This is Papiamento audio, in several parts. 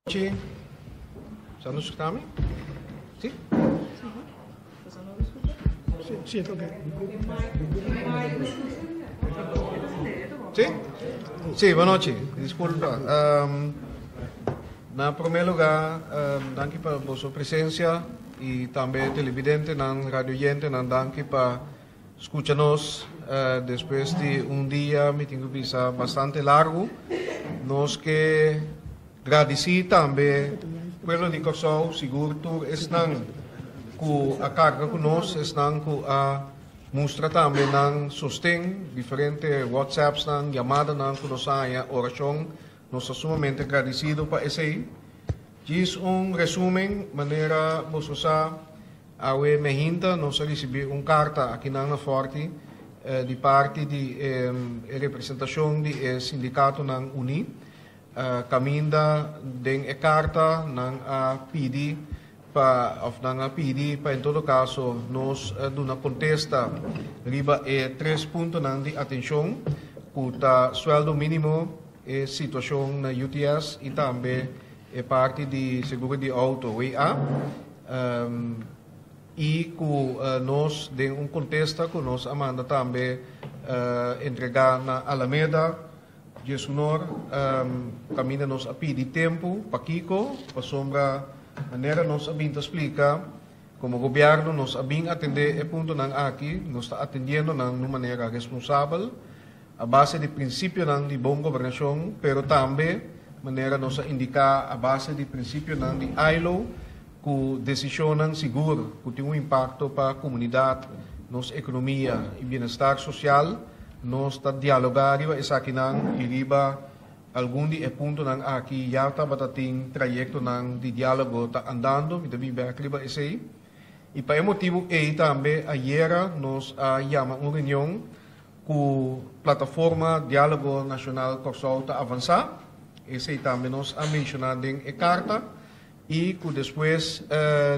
Nochi. Sa nos skucha mi? Si? Si, ta ok. Si? Si, bon nochi. Disculpa. Na prome lugar, danki pa boso presencia y tambe televidentenan, radioyentenan, danki pa skucha nos despues di un dia, mi tin ku bisa, bastante largu. Nos ke gradisí tambe pueblo di Kòrsou, sigur tur esnan ku a karga ku nos, esnan ku a mustra tambe nan sosten, diferente WhatsAppsnan, yamadanan ku nos a haña, orashon. Nos ta sumamente gradisido pa esei. Djis un resumen, manera boso sa, Awe mehinta nos a risibí un karta akinan na Fòrti di parti di e representashon di e sindikatonan uní. Kaminda den e karta nan a pidi pa òf nan a pidi pa en todo kaso nos duna kontesta riba e tres puntonan di atenshon ku ta suèldo mínimo, e situashon na UTS i tambe e parti di seguro di outo, WA. I ku nos den un kontesta ku nos a manda tambe entregá na Alameda Djesunor, kaminda nos a pidi tempu. Pakiko? Pasobra manera nos a bin ta splika, komo gobièrnu nos a bin atendé e puntonan aki, nos ta atendiendo nan un manera responsabel a base di prinsipionan di bon gobernashon, pero tambe manera nos a indiká a base di prinsipionan di ILO, ku desishonnan sigur ku tin un impakto pa komunidat, nos ekonomia i bienestar sosial. Nos ta dialogá riba esakinan i riba algun di e puntonan aki ya tabata tin trayektonan di diálogo ta andando, mi ta bin bèk riba esei. I pa e motibu ei tambe ayera nos a yama un reunion ku Plataforma Diálogo Nashonal Kòrsou ta avansá, esei tambe nos a menshoná den e karta. I ku despues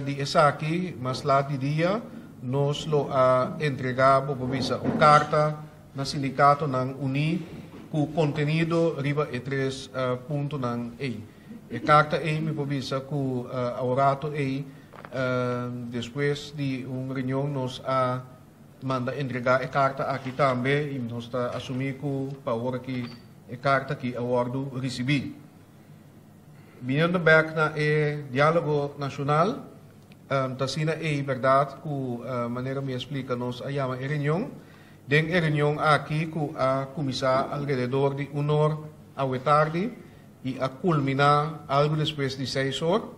di esaki, mas lat di dia, nos lo a entregá, bo por bisa, un karta na sindikatonan uní ku kontenido riba e tres puntonan ei. E karta ei mi por bisa ku aworato ei, despues di un reunion nos a manda entregá e karta aki tambe i nos ta asumí ku pa awor aki e karta aki a wòrdu risibí. Biniendo bek na e diálogo nashonal, ta asina ei bèrdat ku manera mi a splika nos a yama e reunion. Den e reunion aki ku a kuminsá alrededor di un or awe tardi i a kulminá algu despues di seis or,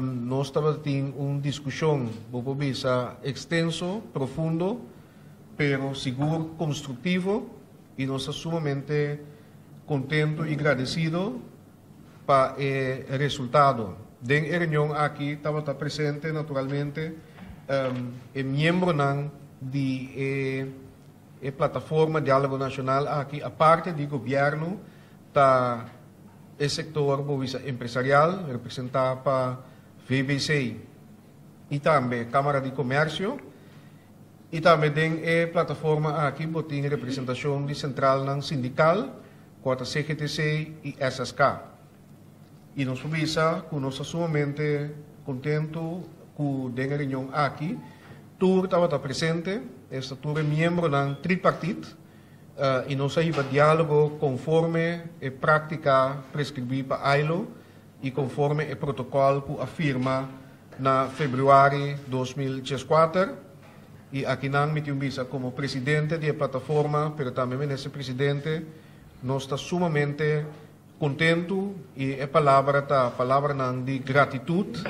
nos tabatin un diskushon, bo por bisa ekstenso, profundo, pero sigur konstruktivo i nos ta sumamente Contento y gradecido pa e resultado. Den e reunion aki tabata presente naturalmente e miembronan di e e plataforma Dialogo Nacional aki aparte di gobierno ta e sector bo bisa empresarial representa pa VBC y tambe Camara di Comercio. I tambe den e plataforma aki bo tin representashon di sentralnan sindikal, kua ta CGTC i SSK. I nos por bisa ku nos ta sumamente kontentu ku den e reunion aki tur tabata presente, esta tur e miembronan tripartit, i nos a hiba diálogo konforme e práktika preskribí pa ILO i konforme e protokòl ku a firma na februari 2014. I akinan mi tin bisa komo presidente di e plataforma, pero tambe minister presidente, nos ta sumamente kontentu i e palabra ta palabranan di gratitut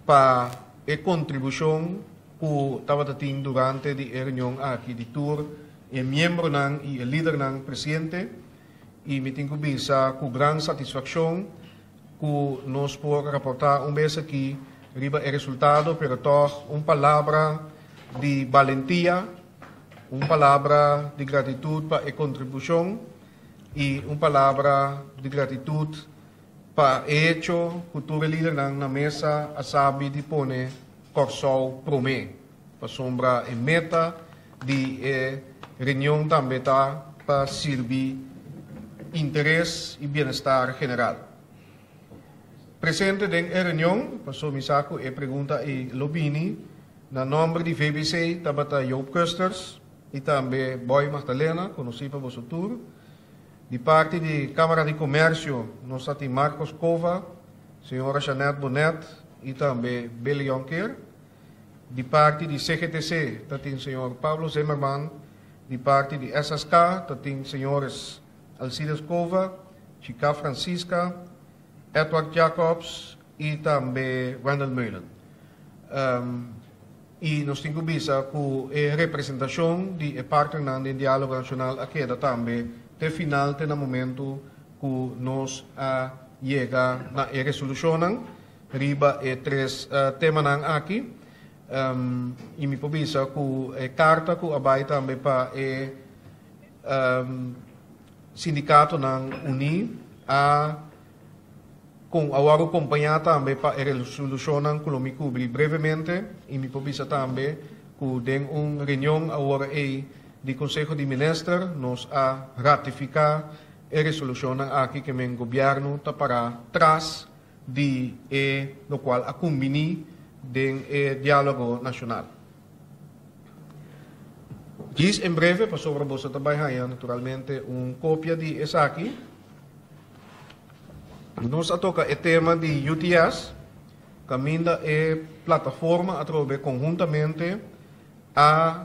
pa e kontribushon ku tabata tin durante di e reunion aki di tur e miembronan i e lidernan presente. I mi tin ku bisa ku gran satisfakshon ku nos por raportá un bes aki riba e resultado, pero tòg un palabra di balentia, un palabra di gratitut pa e kontribushon i un palabra di gratitut pa e echo ku tur e lidernan na mesa a sabi di pone Kòrsou promé, pasobra e meta di e reunion tambe ta pa sirbi interes i bienestar general. Presente den e reunion, paso mi sa ku e pregunta ei lo bini, na nòmber di VBC tabata Joop Kusters i tambe Boy Magdalena, konosí pa boso tur. Di parti di Kámara di Komèrsio nos ta tin Marcos Cova, señora Jeanette Bonet i tambe Billy Jonker. Di parti di CGTC ta tin señor Pablo Zimmerman. Di parti di SSK ta tin señores Alcides Cova, Chica Francisca, Edward Jacobs i tambe Wendell Meulen. I nos tin ku bisa ku e representashon di e partnernan den Diálogo Nashonal a keda tambe te final te na momentu ku nos a yega na e resolushonnan riba e tres temanan aki. I mi por bisa ku e karta ku a bai tambe pa e Sindikatonan uní a kon a wòrdu kompañá tambe pa e resolushonnan ku lo mi kubri brevemente i mi por bisa tambe ku den un reunion awor ei di Konseho di Minister nos a ratifiká e resolushonnan aki ke men gobièrnu ta pará tras di e lokual a kumbiní den e Diálogo Nashonal. Djis en breve, pasobra boso ta bai haña naturalmente un kopia di esaki. Nos a toka e tema di UTS, kaminda e plataforma atrobe konhuntamente a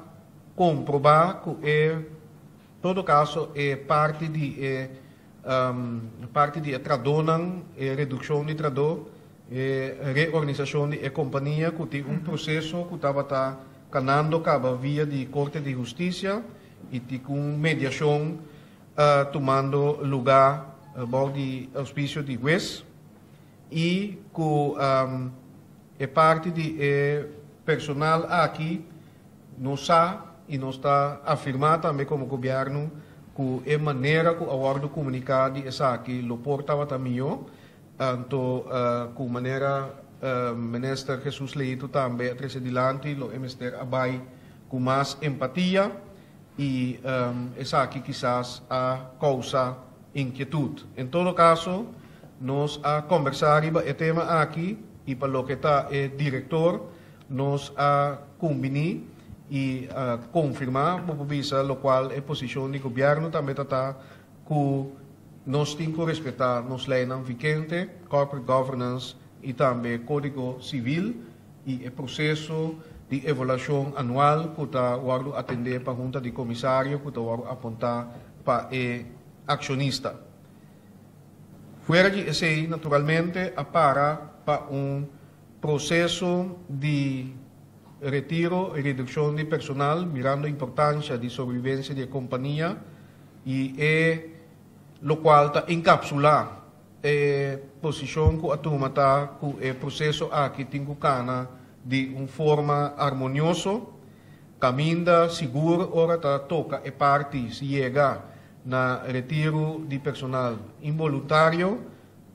komprobá ku e todo kaso e parti di e parti di e tradónan, e redukshon di tradó, e reorganisashon di e kompania ku tin un proseso ku tabata kanando kaba via di Korte di Hustisia i tin un mediashon tumando lugá bou di ouspisio di hues i ku e parti di e personal aki Nos sa y nos ta afirma tambe como gobierno cu e manera cu a wordo comunica di esaki lo por tabata miyo, anto cu manera Minister Jesus Leito tambe a trece dilanti lo e mester a bay cu mas empatia y esaki kisas a causa inkietud. En todo caso nos a combersa riba e tema aki y pa loke ta e director Nos a kumbiní i a konfirmá, bo por bisa, lokual e posishon di gobièrnu tambe ta ta ku nos tin ku respetá nos leinan vigente, corporate governance i tambe kódigo sivil i e proseso di evaluashon anual ku ta wòrdu atendé pa hunta di komisario ku ta wòrdu apuntá pa e akshonista. Fuera di esei, naturalmente, a para pa un Proseso di retiro i redukshon di personal mirando importansha di sobrevivensia di e kompania i e lokual ta enkapsulá e posishon ku a tuma ta ku e proseso aki tin ku kana di un forma armonioso kaminda sigur ora ta toka e parti si yega na retiro di personal inboluntario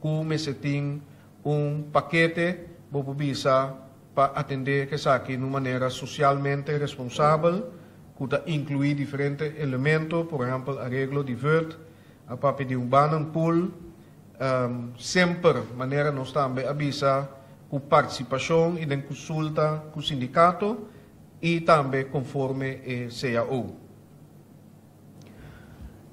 ku mester tin Un pakete, bo por bisa, pa atendé ku esaki na un manera sosialmente responsabel ku ta inkluí diferente elemento, por ehèmpel areglo di vùrt, a papia di un banenpool, semper manera nos tambe a bisa ku partisipashon i den konsulta ku sindikato i tambe konforme e cao.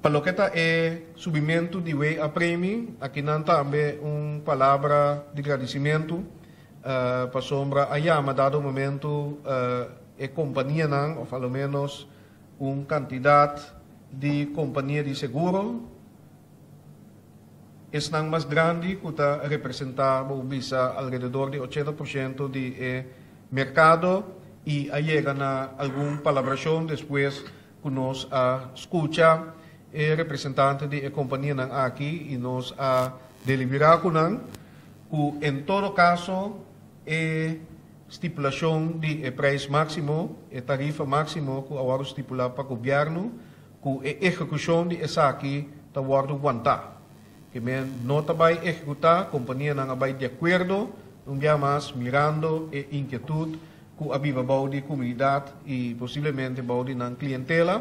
Pa loke ta e subimentu di WA Premi, akinan tambe un palabra di gradisimentu, pasobra a yama dado momentu e kompanianan òf a lo ménos un kantidat di kompania di seguro, esnan mas grandi ku ta representá bo bisa alrededor di 80% di e merkado i a yega na algun palabrashon despues ku nos a skucha e representante di e kompanianan aki i nos a deliberá ku nan ku en todo kaso e stipulashon di e preis máksimo, e tarifa máksimo ku a wòrdu stipulá pa gobièrnu, ku e ehekushon di esaki ta wòrdu wantá. Ke men no ta bai ehekutá, kompanianan a bai di akuerdo, un bia mas mirando e inkietut ku a biba bou di komunidat i posiblemente bou di nan klientela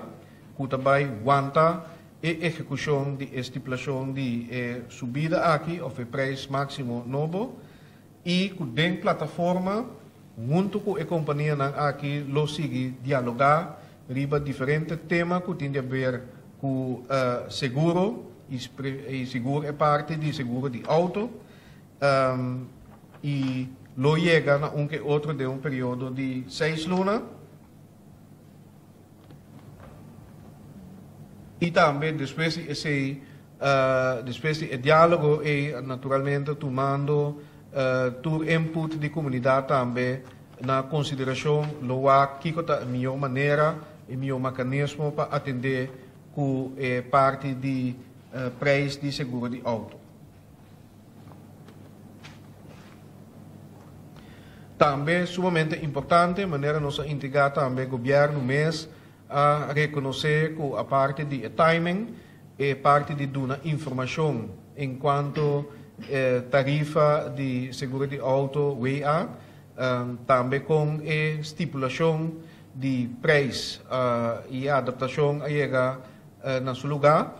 ku ta bai wanta e ehekushon di e stipulashon di e subida aki òf e preis máksimo nobo i ku den plataforma huntu ku e kompanianan aki lo sigui dialogá riba diferente tema ku tin di aber ku seguro i sigur e parti di seguro di outo i lo yega na un ke otro den un periodo di seis luna. I tambe despues di esei, despues di e diálogo ei, naturalmente tumando tur input di komunidat tambe na konsiderashon, lo wak kiko ta e mihó manera, e mihó makanismo pa atendé ku e parti di preis di seguro di outo. Tambe sumamente importante, manera nos a integá tambe gobièrnu mes a rekonosé ku aparte di e timing, e parti di duna informashon enkuanto e tarifa di seguro di outo WA, tambe kon e stipulashon di preis i e adaptashon a yega na su lugá.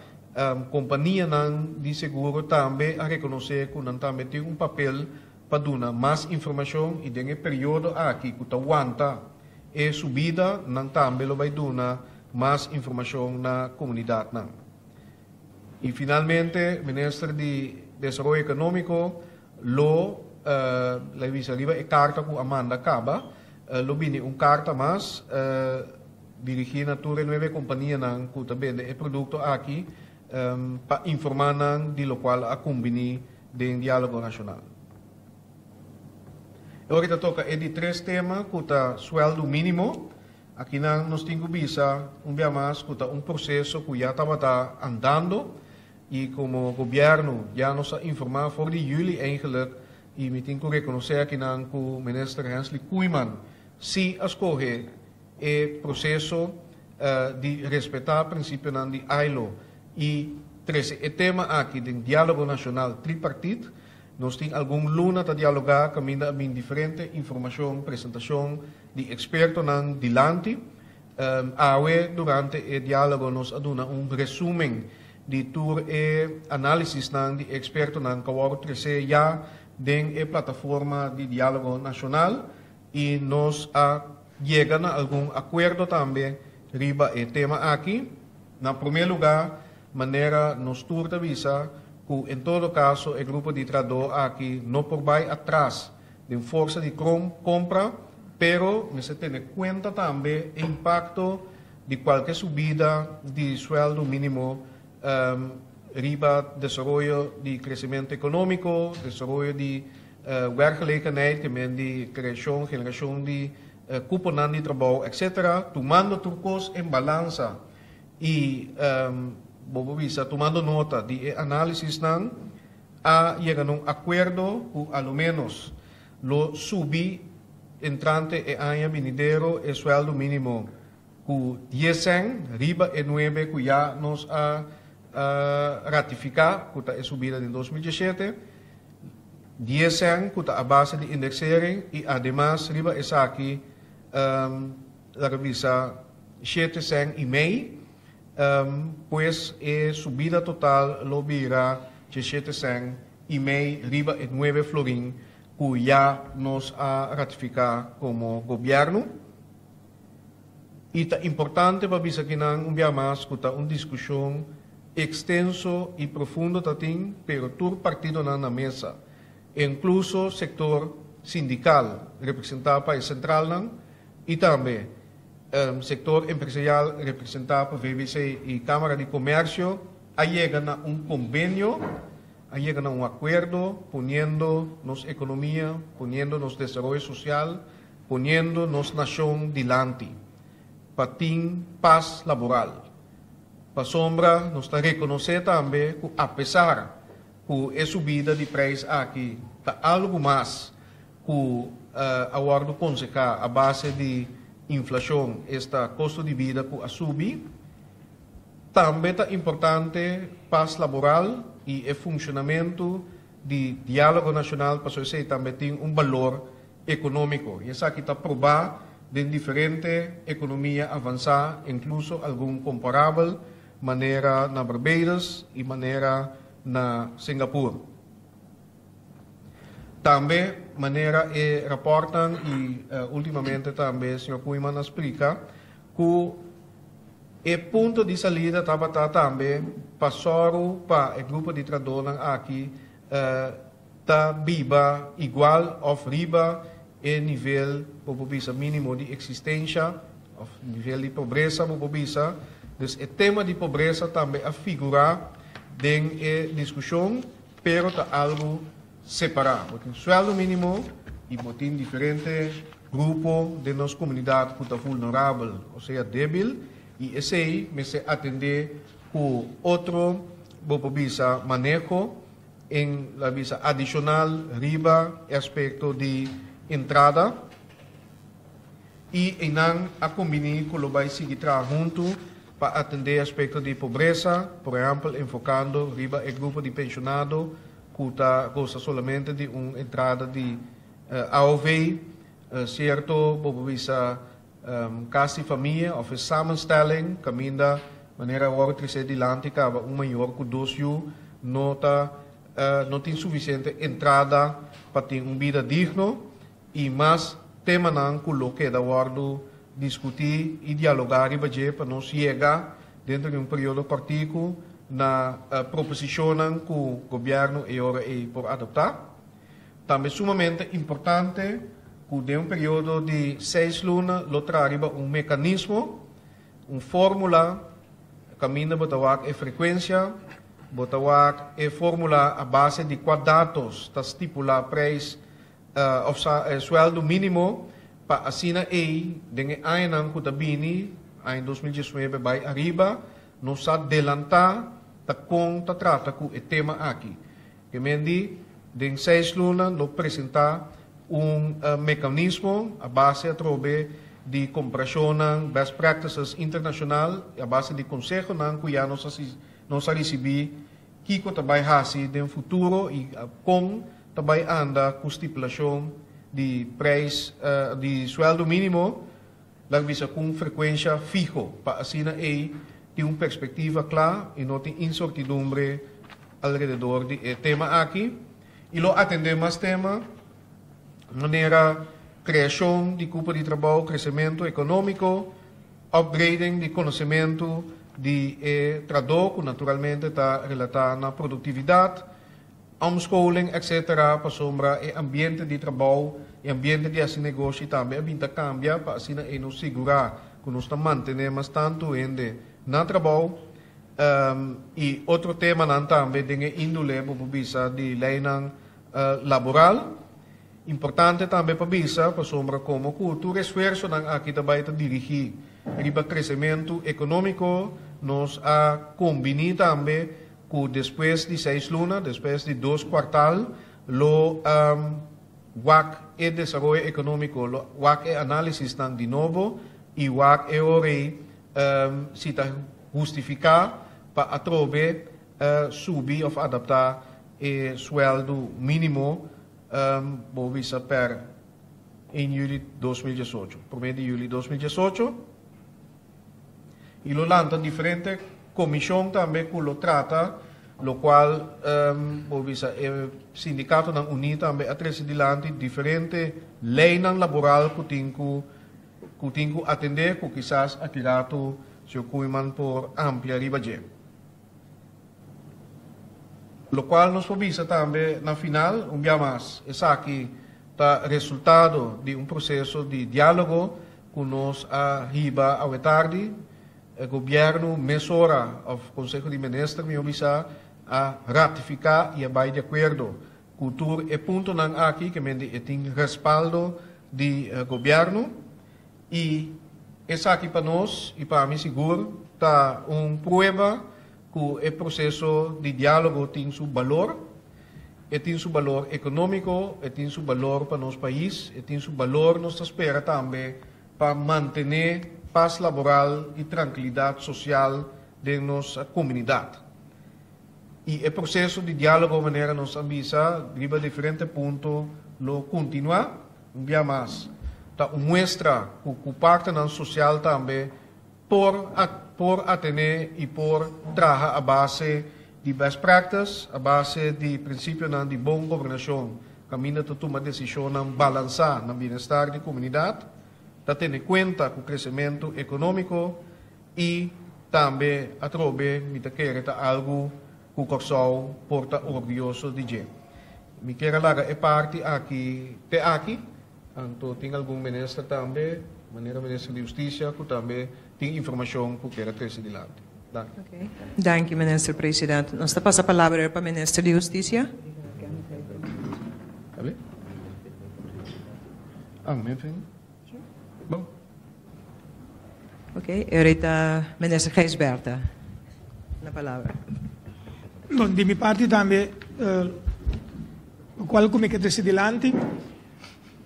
Kompanianan di seguro tambe a rekonosé ku nan tambe tin un papel pa duna mas informashon i den e periodo aki ku ta wanta e subida nan tambe lo bai duna mas informashon na komunidatnan. I finalmente Minister di Desaroyo Ekonómiko lo laga bisa riba e karta ku a manda kaba lo bini un karta mas Dirigí na tur e nuebe kompanianan ku ta bende e produkto aki pa informá nan di lokual a kumbiní den Diálogo Nashonal. E ora ta toka e di tres tema ku ta suèldu mínimo. Akinan nos tin ku bisa un bia mas ku ta un proseso ku ya tabata andando i komo gobièrnu ya nos a informá for di yüli eigenlik i mi tin ku rekonosé akinan ku Minister Hensley Koeiman si a skohe E proseso di respetá prinsipionan di ILO i trese e tema aki den Diálogo Nashonal Tripartit. Nos tin algun luna ta dialogá kaminda a bin diferente informashon, presentashon di ekspertonan dilanti. Awe durante e diálogo nos a duna un resúmen di tur e análisisnan di e ekspertonan ku a wòrdu tresé ya den e plataforma di Diálogo Nashonal i nos a Yega na algun akuerdo tambe riba e tema aki. Na promé lugá, manera nos tur ta bisa ku en todo kaso e grupo di trahadó aki no por bai atras den forsa di kompra, pero mester tene kuenta tambe e impakto di kualke subida di suèldu mínimo riba desaroyo di kresementu ekonómiko, desaroyo di Werkgelegenheid ke men di kreashon, generashon di kuponan di trabou etc. Tumando tur kos en balansa i bo por bisa tumando nota di e análisisnan a yega na un akuerdo ku a lo ménos lo subi entrante e aña binidero e suèldu mínimo ku dies sèn riba e nuebe ku ya nos a ratifiká ku ta e subida den 2017. Dies sèn ku ta a base di indexering i ademas riba esaki laga bisa shete sèn i mei, pues e subida total lo bira dje shete sèn i mei riba e nuebe florin ku ya nos a ratifiká komo gobièrnu. I ta importante pa bisa kinan un bia mas ku ta un diskushon ekstenso i profundo ta tin, pero tur partidonan na mesa, inkluso sektor sindikal representá pa e sentralnan i tambe sektor empresarial representá pa VBC i Kámara di Komèrsio, a yega na un kombenio, a yega na un akuerdo poniendo nos ekonomia, poniendo nos desaroyo sosial, Poniendo nos nashon dilanti pa tin pas laboral. Pasobra nos ta rekonosé tambe ku apesar ku e subida di preis aki ta algu mas ku a wòrdu konsehá a base di inflashon, esta kosto di bida ku a subi, tambe ta importante pas laboral i e funshonamentu di Diálogo Nashonal pasobra esei tambe tin un balor ekonómiko i esaki ta probá den diferente ekonomia avansá, inkluso algun komparabel Manera na Barbados i manera na Singapur. Tambe manera e rapòrtnan i últimamente tambe señor Koeiman a splika ku e punto di salida tabata tambe pa sòru pa e grupo di trahadónan aki ta biba igual òf riba e nivel bo por bisa mínimo di eksistensha òf nivel di pobresa bo por bisa. Dus e tema di pobresa tambe a figurá den e diskushon, pero ta algu separá. Bo tin suèldo mínimo i bo tin diferente grupo den nos komunidat ku ta vulnerabel, osea débil, i esei mester atendé ku otro bo por bisa maneho. En la bisa adishonal riba e aspekto di entrada i einan a kombiní ku lo bai sigui traha huntu pa atendé e aspekto di pobresa, por ehèmpel enfokando riba e grupo di penshonado ku ta gosa solamente di un entrada di AOV, sierto bo por bisa Kas di famia òf e samenstelling kaminda manera awor tresé dilanti kaba un mayor ku dos yu no ta no tin sufisiente entrada pa tin un bida digno i mas temanan ku lo keda wòrdu diskutí i dialogá riba dje pa nos yega dentro di un periodo kòrtiku na proposishonnan ku gobièrnu e ora ei por adoptá. Tambe sumamente importante ku den un periodo di seis luna lo traha riba un mekanismo, un fórmula kaminda bo ta wak e frekuensia, bo ta wak e fórmula a base di kua datos ta stipulá preis òf suèldu mínimo pa asina ei den e añanan ku ta bini, aña 2019 bai ariba, nos sa delantá ta kon ta trata ku e tema aki. Gemendi, den seis luna lo presentá un mekanismo a base atrobe di komparashonnan, best practices internashonal i a base di konsehonan ku ya nos a nos a risibí kiko ta bai hasi den futuro i kon ta bai anda ku stipulashon di preis di suèldu mínimo. Laga bisa ku un frekuensha fiho pa asina ei tin un perspektiva kla i no tin insortidumbre alrededor di e tema aki. I lo atendé mas tema manera kreashon di kupo di trabou, kresementu ekonómiko, upgrading di konosementu di e tradó ku naturalmente ta relatá na produktividat, Omscholing etc. Pasobra e ambiente di trabou, e ambiente di hasi negoshi tambe a bin ta kambia pa asina ei nos sigurá ku nos ta mantené mas tantu hende na trabou. I otro temanan tambe den e índole bo por bisa di leinan laboral. Importante tambe pa bisa pasobra komo ku tur esfuersonan aki ta bai ta dirigí riba kresementu ekonómiko nos a kombiní tambe ku despues di seis luna, despues di dos kuartal, lo wak e desaroyo ekonómiko, lo wak e análisisnan di nobo i wak e ora ei si ta hustifiká pa atrobe subi òf adaptá e suèldu mínimo, bo bisa per 1 yüli 2018, promé di yüli 2018. I lo lanta diferente komishon tambe ku lo trata lokual bo bisa e sindikatonan uní tambe a trese dilanti diferente leinan laboral ku tin ku ku tin ku atendé ku kisas aki ratu señor Koeiman por amplia riba dje. Lokual nos por bisa tambe na final, un bia mas, esaki ta resultado di un proseso di diálogo ku nos a hiba awe tardi. E gobièrnu mesora, òf Konseho di Minister mihó bisa, a ratifiká i a bai di akuerdo ku tur e puntonan aki, ke mende e tin respaldo di gobièrnu. I esaki pa nos i pa mi sigur ta un prueba ku e proseso di diálogo tin su balor. E tin su balor ekonómiko, e tin su balor pa nos pais, e tin su balor nos ta spera tambe pa mantené pas laboral i trankilidat sosial den nos komunidat. I e proseso di diálogo manera nos a bisa riba diferente punto lo kontinuá. Un bia mas, ta un muestra ku ku partnernan sosial tambe por a. por atené i por traha a base di best practice, a base di prinsipionan di bon gobernashon, kaminda ta tuma desishonnan balansá na bienestar di komunidat, ta tene kuenta ku kresementu ekonómiko i tambe atrobe mi ta kere ta algu ku Kòrsou por ta orguyoso di dje. Mi kier a laga e parti aki te aki, anto tin algun minister tambe, manera minister di Hustisia, ku tambe tin informashon ku kier a trese dilanti. Danki. Danki, minister president. Nos ta pasa palabra pa minister di Hustisia. Ah, mi fin. Bon. Oké, ahorita minister Gijsbertha. Na palabra. No, di mi parti tambe, lokual ku mi ke trese dilanti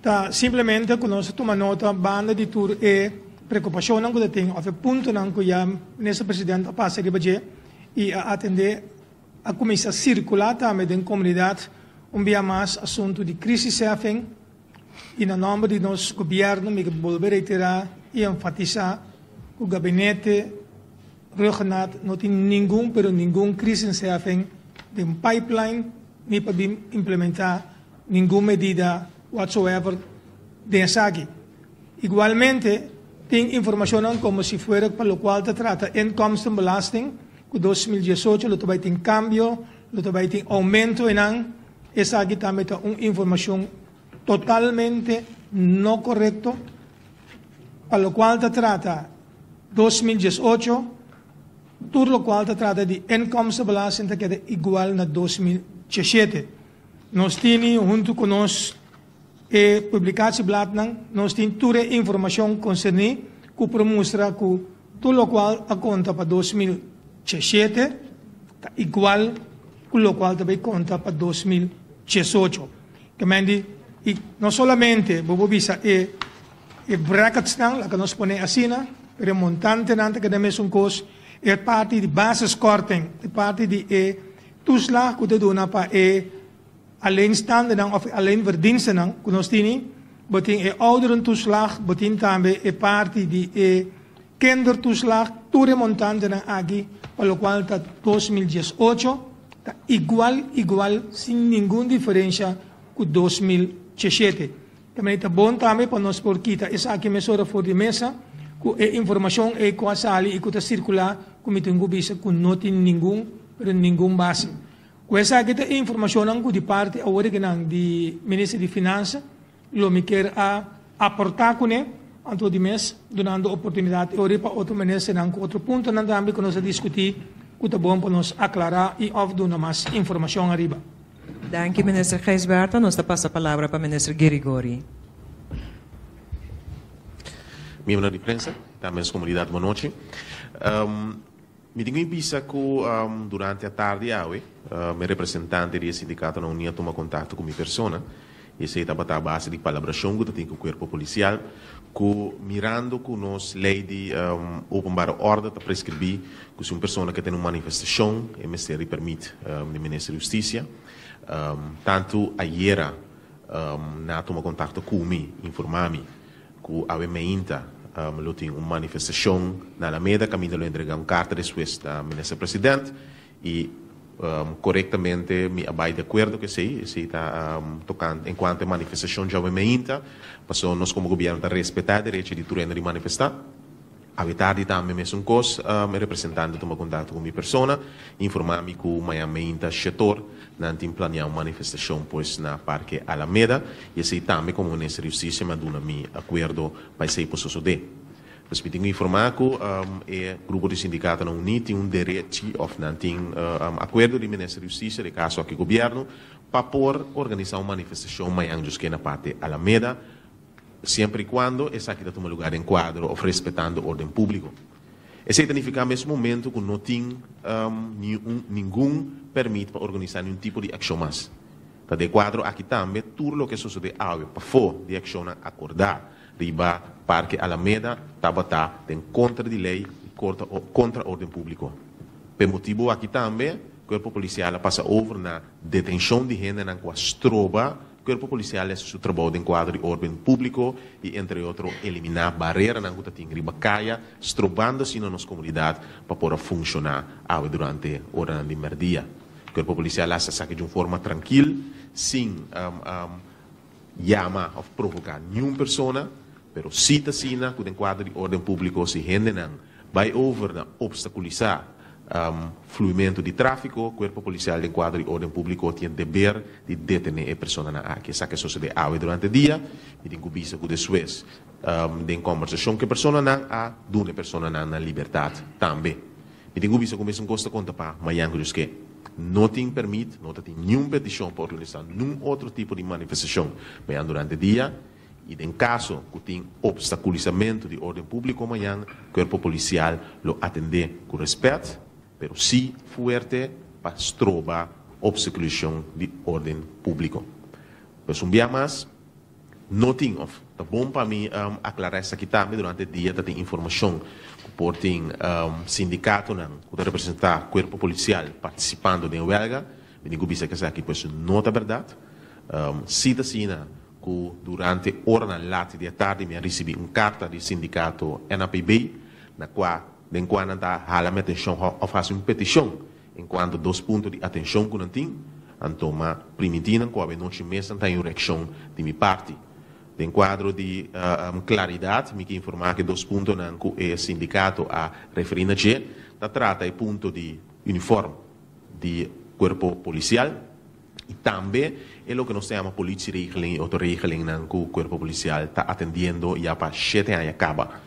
ta simplemente ku nos a tuma nota banda di tur e preokupashonnan ku ta tin òf e puntonan ku ya Minister President a pasa riba dje i a atendé, a kuminsá sirkulá tambe den komunidat un bia mas asuntu di krisisheffing. I na nòmber di nos gobièrnu mi ke bolbe reiterá i enfatisá ku gabinete Rhuggenaath no tin ningun pero ningun krisisheffing den pipeline ni pa bin implementá ningun medida whatsoever den esaki. Igualmente tin informashonnan komo si fuera pa lokual ta trata inkomstenbelasting ku 2018 lo ta bai tin kambio, lo ta bai tin oumento einan. Esaki tambe ta un informacion totalmente no corecto, pa locual ta trata 2018, tur locual ta trata di inkomstenbelasting ta keda igual na 2017. Nos tini hunto cu nos e publicatiebladnan, nos tin tur e informacion concerni cu por mustra cu tur locual a conta pa 2017 ta igual ku lokual ta bai konta pa 2018. Ke men di, i no solamente bo por bisa e e bracketsnan, laga nos pone asina, pero e montantenan ta keda mesun kos, e parti di basiskorting, e parti di e toeslag ku ta duna pa e alleenstaandenan òf e alleenverdienstenan ku nos tini, bo tin e ouderentoeslag, bo tin tambe e parti di e Kindertoeslag, tur e montantenan aki pa locual ta 2018 ta igual igual sin ningun diferencia cu 2017. Tambe ta bon tambe pa nos por kita esaki mesora for di mesa cu e informacion ey cu a sali y cu ta circula cu mi tin cu bisa cu no tin ningun pero ningun base. Cu esaki ta e informacionnan cu di parti awor di nan di Minister di Finansa Lo mi kier a aportá kuné, anto di mes dunando oportunidat e ora pa otro ministernan ku otro puntonan tambe ku nos a diskutí ku ta bon pa nos aklará i òf duna mas informashon ariba. Danki Minister Gijsbertha. Nos ta pasa palabra pa Minister Girigorie. Miembronan di prensa, tambe nos komunidat bon nochi. Mi tin ku bisa ku durante atardi awe e representante di e sindikatonan uní a tuma kontakto ku mi persona i esei tabata a base di palabrashon ku ta tin ku kuerpo polisial ku mirando ku nos lei di openbare orde ta preskribí ku si un persona ke tene un manifestashon e mester di permit di Minister di Hustisia. Tantu ayera nan a tuma kontakto ku mi informá mi Ku awe meinta lo tin un manifestashon na Alameda kaminda lo entrega un karta despues na Minister President i korektamente mi a bai di akuerdo ku esei. Esei ta tokante enkuanto e manifestashon djawe meinta pasobra nos komo gobièrnu ta respetá e derecho di tur hende di manifestá. Awe tardi tambe mesun kos, e representante tuma kontakto ku mi persona, informá mi ku mañan meinta shetor nan tin planeá un manifestashon pues na Parke Alameda i esei tambe komo Minister di Hustisia mi a duna mi akuerdo pa esei por sosodé. Pues mi tin ku informá ku e grupo di sindikatonan uní tin un derechi òf nan tin akuerdo di Minister di Hustisia, den kaso aki gobièrnu, pa por organisá un manifestashon mañan djoske na Parke Alameda. Siempre y cuando esaki ta tuma lugar den cuadro of respetando orden publico. Esey ta nifica mes momento cu no tin ningun permit pa organisa niun tipo di accion mas. Ta den cuadro aki tambe tur loke a sosode awe pafo di accionnan acorda riba Parke Alameda tabata den contra di ley y contra orden publico. P'e motibo aki tambe Cuerpo Policial a pasa over na detencion di hendenan cu a stroba. Cuerpo Policial a haci su trabou den cuadro di orden publico y entre otro elimina bareranan cu ta tin riba caya, strobando asina nos comunidad pa por a funciona awe durante oranan di merdia. Cuerpo Policial a haci esaki di un forma trankil, sin yama of provoca niun persona, pero si ta asina cu den cuadro di orden publico si hendenan bay over na obstaculisa fluimento di trafico, Cuerpo Policial den cuadro di orden publico tin deber di detene e personanan aki. Esaki a sosode awe durante dia. Mi tin cu bisa cu despues den conversacion cu e personanan a duna e personanan na libertad tambe. Mi tin cu bisa cu mesun cos ta conta pa mañan cu Dios ke. No tin permit, no ta tin niun peticion pa organisa nun otro tipo di manifestacion mañan durante dia y den caso cu tin obstaculisamento di orden publico mañan, Cuerpo Policial lo atende cu respet, pero si fuerte pa stroba obstaculisacion di orden publico. Pues un bia mas, no tin of ta bon pa mi aclara esaki tambe, durante dia ta tin informacion cu por tin sindicatonan cu ta representa Cuerpo Policial participando den welga. Mi tin cu bisa cu esaki pues no ta berdad. Si ta asina cu durante oranan lat di atardi mi a ricibi un carta di sindicato NAPB na cua den cua nan ta hala mi atencion of haci un peticion en cuanto dos punto di atencion cu nan tin, anto ma priminti nan cu awe nochi mes nan ta hay un reaccion di mi parti. Den cuadro di claridad mi ke informa cu e dos puntonan cu e sindicato a referi na dje ta trata e punto di uniform di cuerpo policial y tambe e loke nos ta yama politieregeling y otro regelingnan cu cuerpo policial ta atendiendo ya pa shete aña caba.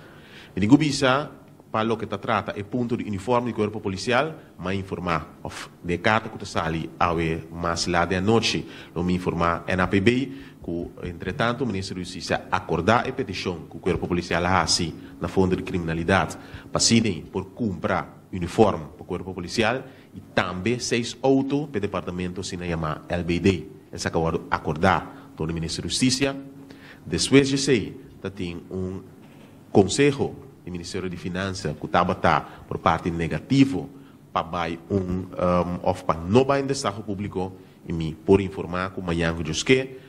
Mi tin cu bisa pa loke ta trata e punto di uniform di cuerpo policial, m'a informa, of den e carta cu ta sali awe mas laat den anochi, lo mi informa NAPB cu entretanto Minister di Husticia a acorda e peticion cu cuerpo policial a haci na Fondo di Criminalidad pa asina por cumpra uniform pa cuerpo policial y tambe seis auto p'e departamento asina yama LBD. Esaki a wordo acorda door di Minister di Husticia. Despues di esey ta tin un Conseho di Ministerio di Finansa cu tabata por parti negativo pa bay un of pa no bay un destaho publico y mi por informa cu mañan cu Dios ke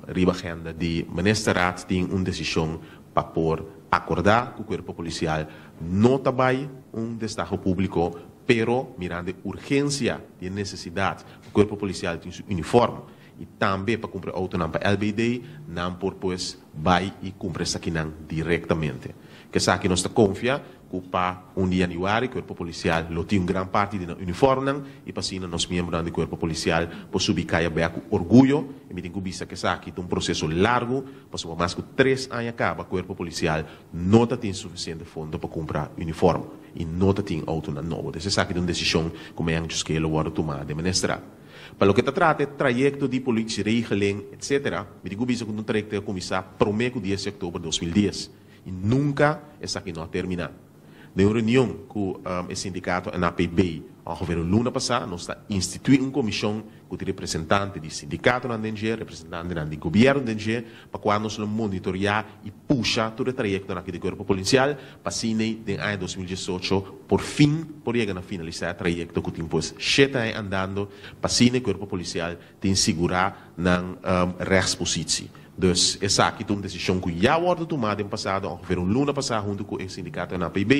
riba agenda di Ministerraad tin un decision pa por acorda cu Cuerpo Policial no ta bay un destaho publico pero mirando e urgencia di e necesidad cu Cuerpo Policial tin su uniform y tambe pa cumpra autonan pa LBD, nan por pues bay y cumpra esakinan directamente. Cu esaki nos ta confia cu pa un di januari Cuerpo Policial lo tin un gran parti di nan uniformnan y pa asina nos miembronan di Cuerpo Policial por subi caya bek cu orguyo y mi tin cu bisa cu esaki ta un proceso largo pasobra mas cu tres aña caba Cuerpo Policial no ta tin suficiente fondo pa cumpra uniform y no ta tin autonan nobo. Entonces esaki ta un decision cu mañan Chusquelo lo wordo tuma den Ministerraad. Pa loke ta trata e trayekto di politieregeling etc. Mi tin ku bisa ku un trayekto a kuminsá promé ku dies di òktober 2010 i nunka esaki no a terminá. Den un reunion ku e sindikato NAPB ongeveer un luna pasá nos ta instituí un komishon ku tin representante di sindikatonan den dje, representantenan di gobièrnu den dje, pa kua nos lo monitoriá i pusha tur e trayektonan aki di Kuerpo Polisial pa asina den aña 2018 por fin por yega na finalisá e trayekto ku tin pues shete aña andando pa asina e Kuerpo Polisial tin sigurá nan rechtspositie. Dus esaki ta un desishon ku ya wòrdu tumá den pasado, ongeveer un luna pasá huntu ku e sindikato NAPB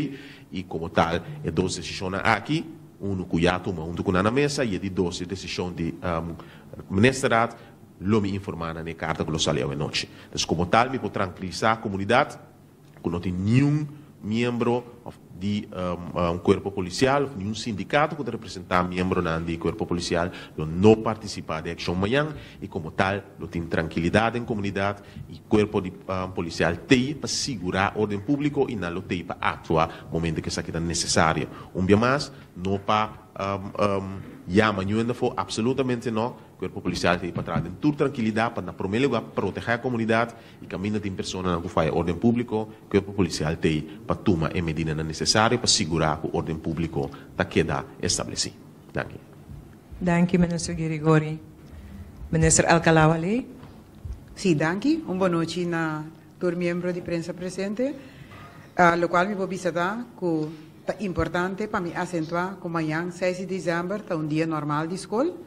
i komo tal e dos desishonnan aki, unu ku ya tuma huntu ku nan na mesa i e di dos e desishon di Ministerraad, lo mi informá nan e karta ku lo sali awe nochi. Dus komo tal mi por trankilisá komunidat ku no tin niun miembro òf di un kuerpo polisial òf niun sindikato ku ta representá miembronan di kuerpo polisial lo no partisipá den akshon mañan i komo tal lo tin trankilidat den komunidat i kuerpo di polisial t'ei pa sigurá orden públiko i nan lo t'ei pa aktua momento ku esaki ta nesesario. Un bia mas no pa yama niun hende afó, apsolutamente no. Cuerpo Policial ta e pa traha den tur trankilidad pa na prome lugar proteha e comunidad y caminda tin personanan cu faya orden publico, Cuerpo Policial ta e pa tuma e medidanan necesario pa sigura cu orden publico ta keda estableci. Danki. Danki Minister Girigorie. Minister Alcalá-Wallé. Sí, danki. Un bonochi na tur miembro di prensa presente. Locual mi por bisa ta cu ta importante pa mi acentua cu mañan 6 di december ta un dia normal di scol.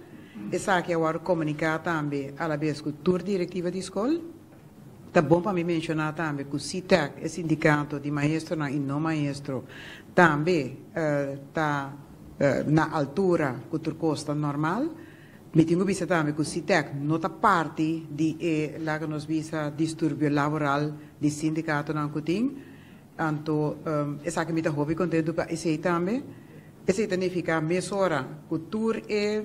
Esaki a wòrdu komuniká tambe alabes ku tur direktiva di skol. Ta bon pa mi menshoná tambe ku SITEK, e sindikato di maestronan i no maestro, tambe ta na altura ku tur kos ta normal. Mi tin ku bisa tambe ku SITEK no ta parti di e, laga nos bisa, disturbio laboral di sindikatonan ku tin. Anto esaki mi ta hopi kontentu pa esei tambe. Esei ta nifiká mesora ku tur e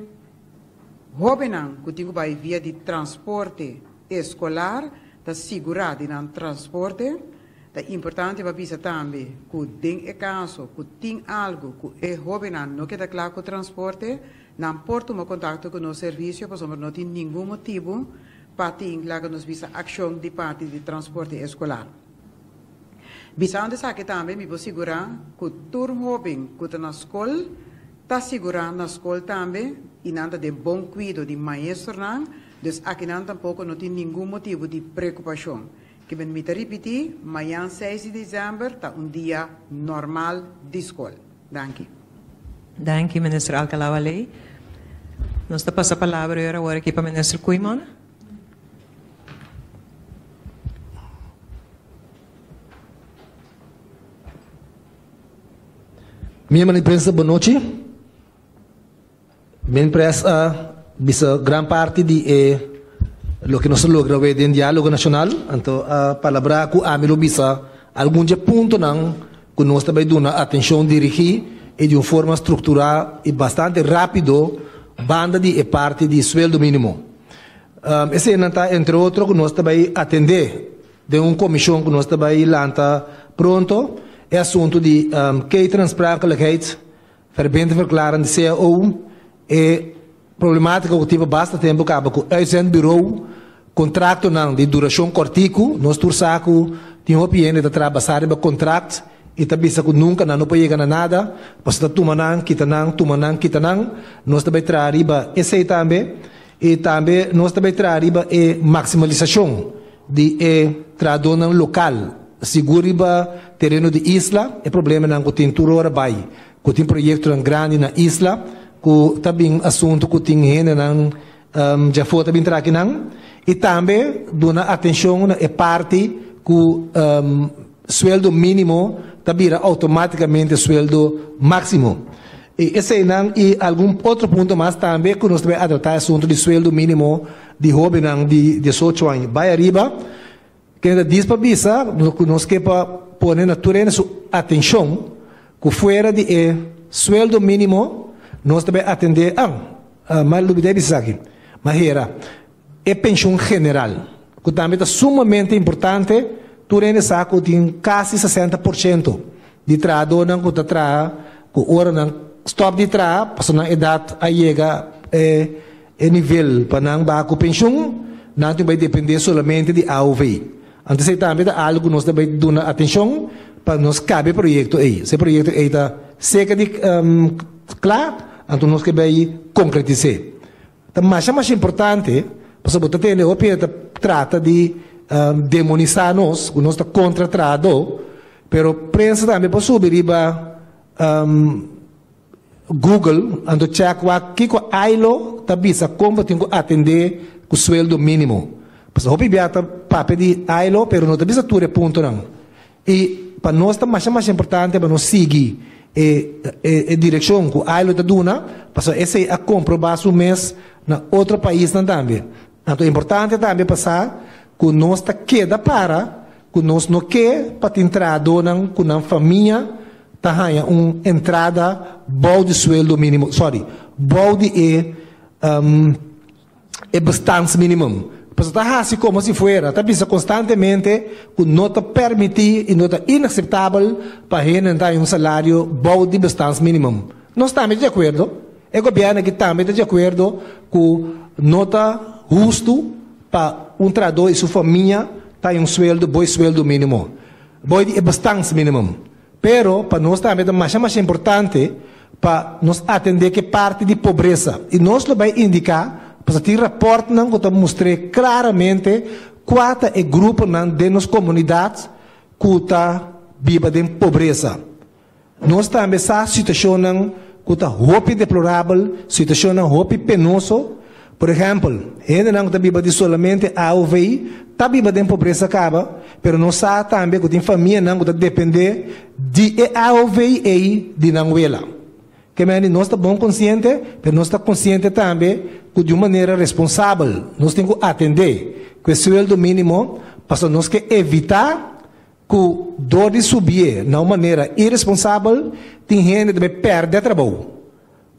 hóbennan ku tin ku bai via di transporte eskolar ta sigurá di nan transporte. Ta importante pa bisa tambe ku den e kaso ku tin algu ku e hóbennan no keda kla ku transporte, nan por tuma kontakto ku nos servisio pasobra no tin ningun motibu pa tin laga nos bisa akshon di parti di transporte eskolar. Bisando esaki tambe mi por sigurá ku tur hóben ku ta na skol ta sigurá na skol tambe i nan ta den bon kuido di maestronan, dus akinan tampoko no tin ningun motibu di preokupashon. Kiben mi ta ripití, mayan seis di desèmber ta un dia normal di skol. Danki. Danki, Minister Alcalá-Wallé. Nos ta pasa palabra awor aki pa Minister Koeiman. Miembro di prensa bon nochi. Min pres a bisa gran parti di e loke nos a logra awe den Dialogo Nacional, anto a palabra cu ami lo bisa algun dje puntonan cu nos ta bay duna atencion dirigi y di un forma structura y bastante rapido banda di e parti di sueldo minimo. Eseinan ta entre otro ku nos ta bai atendé den un komishon ku nos ta bai lanta pronto, e asuntu di ketenaansprakelijkheid, verbindverklaring di cao, e problematika ku tin pa basta tempu kaba ku uitzendbureau, kontraktonan di durashon kòrtiku, nos tur sa ku tin hopi hende ta traha basá riba kontrakt i ta bisa ku nunka nan no por yega na nada, pasobra ta tuma nan, kita nan, tuma nan, kita nan, nos ta bai traha riba esei tambe. I tambe nos ta bay traha riba e maximalisacion di e trahadornan local, sigur riba tereno di isla, e problemanan cu tin tur ora bay, cu tin proyectonan grandi na isla, cu ta bin asunto cu tin hendenan djafo ta bin traha akinan, i tambe duna atencion na e parti cu sueldo minimo ta bira automaticamente sueldo maximo. I eseinan i algun otro punto mas tambe ku nos ta bai a tratá e asuntu di sueldo mínimo di hóbennan di diesocho aña bai ariba. Kende ta dis pa bisa ku nos ke pa pone na tur hende su atenshon ku fuera di e sueldo mínimo nos ta bai atendé, ah, m'a lubidá di bisa esaki, m'a hera, e penshun general ku tambe ta sumamente importante, tur hende sa ku tin kasi 60% di trahadónan ku ta traha ku ora nan stòp di traha pasobra nan edat a yega e e nivel pa nan baha ku penshun, nan tin bai dependé solamente di aov. Anto esei tambe ta algu ku nos ta bai duna atenshon pa nos kabe e proyekto ei. Si e proyekto ei ta seka di kla, anto nos ke bai konkretis'é. Ta masha masha importante, pasobra bo ta tende hopi hende ta trata di demonisá nos, ku nos ta kontra trahadó, pero prensa tambe por subi riba Google anto chèk wak kiko ILO ta bisa kon bo tin ku atendé ku sueldo mínimo. Pasobra hopi bia ta papia di ILO pero no ta bisa tur e puntonan. I pa nos ta masha masha importante pa nos sigui e e direkshon ku ILO ta duna, pasobra esei a komprobá su mes na otro paisnan tambe. Anto importante tambe pa sa ku nos ta keda para ku nos no ke pa tin trahadónan ku nan famia ta haña un entrada bou di sueldo mínimo, sorry, bou di e e bestaansminimum. Pasobra ta hasi komo si fuera, ta bisa konstantemente ku no ta permití i no ta inakseptabel pa hende ta haña un salario bou di bestaansminimum. Nos tambe ta di akuerdo, e gobièrnu aki tambe ta di akuerdo ku no ta hustu pa un trahadó i su famia ta haña un sueldo bou e sueldo mínimo, bou di e bestaansminimum. Pero pa nos tambe ta masha masha importante pa nos atendé ku e parti di pobresa. I nos lo bai indiká, pasobra tin rapòrtnan ku ta mustr'é klaramente kua ta e gruponan den nos komunidat ku ta biba den pobresa. Nos tambe sa situashonnan ku ta hopi deplorabel, situashonnan hopi penoso. Por ehèmpel, hendenan ku ta biba di solamente AOV ta biba den pobresa kaba, pero nos sa tambe ku tin famianan ku ta dependé di e AOV ei di nan wela. Ke mende nos ta bon konsiente, pero nos ta konsiente tambe ku di un manera responsabel nos tin ku atendé ku e sueldo mínimo pasobra nos ke evitá ku dor di subié na un manera iresponsabel tin hende ta bai pèrdè trabou.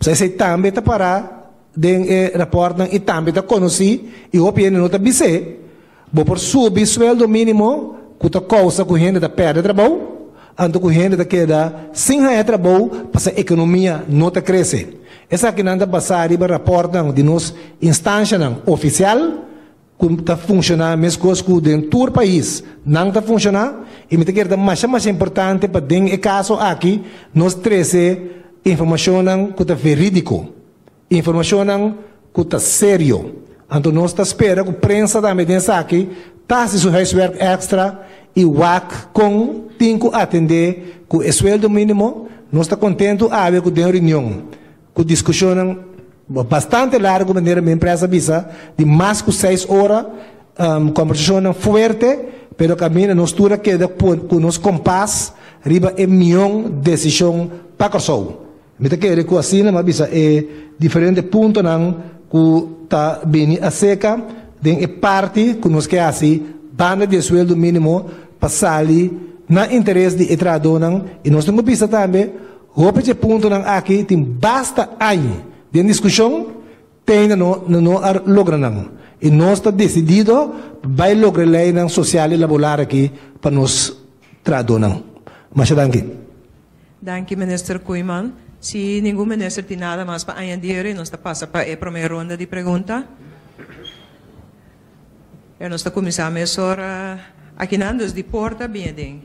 Pasobra esei tambe ta pará den e rapòrtnan i tambe ta konosí i hopi hende no ta bis'é. Bo por subi sueldo mínimo ku ta kousa ku hende ta pèrdè trabou, anto ku hende ta keda sin haña trabou pasobra ekonomia no ta krese. Esakinan ta basá riba rapòrtnan di nos instanshanan ofisial ku ta funshoná meskos ku den tur pais nan ta funshoná i mi ta kere ta masha masha importante pa den e kaso aki nos trese informashonnan ku ta verídiko. Informashonnan ku ta serio. Anto nos ta spera ku prensa tambe den esaki ta hasi su huiswerk èkstra i wak kon tin ku atendé ku e sueldo mínimo. Nos ta kontentu awe ku den reunion ku diskushonnan bastante largu manera mi empresa a bisa di mas ku seis ora, kombersashonnan fuerte pero kaminda nos tur a keda ku nos kompas riba e mion desishon pa Kòrsou. Mi ta kere ku asina mi a bisa e diferente puntonan ku ta bini aserka den e parti ku nos ke hasi banda di e sueldo mínimo pa sali na interes di e trahadónan i nos tin ku bisa tambe hopi dje puntonan aki tin basta aña den diskushon te ainda no no a logra nan i nos ta desidido pa bai logra e leinan sosial i laboral aki pa nos trahadónan. Masha danki. Danki Minister Koeiman. Si ningun minister tin nada mas pa añadir nos ta pasa pa e prome ronda di pregunta. E nos ta kuminsá mesora akinan, dus di porta bini aden.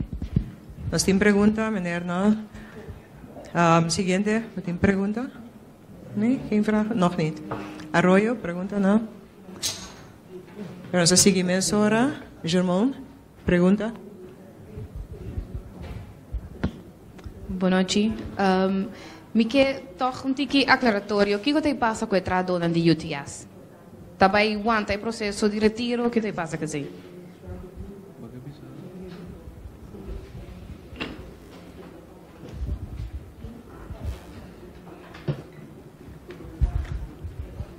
Nos tin pregunta, meneer? No? Siguiente, bo tin pregunta? Nee, geen vraag? Nog niet. Arroyo, pregunta? No? Nos ta sigui mesora. Germon? Pregunta? Bonochi. Mi ke tòg un tiki aklaratorio. Kiko ta e pasa ku e trahadónan di UTS? Ta bai wanta e proseso di retiro? Kiko ta e pasa ku esei?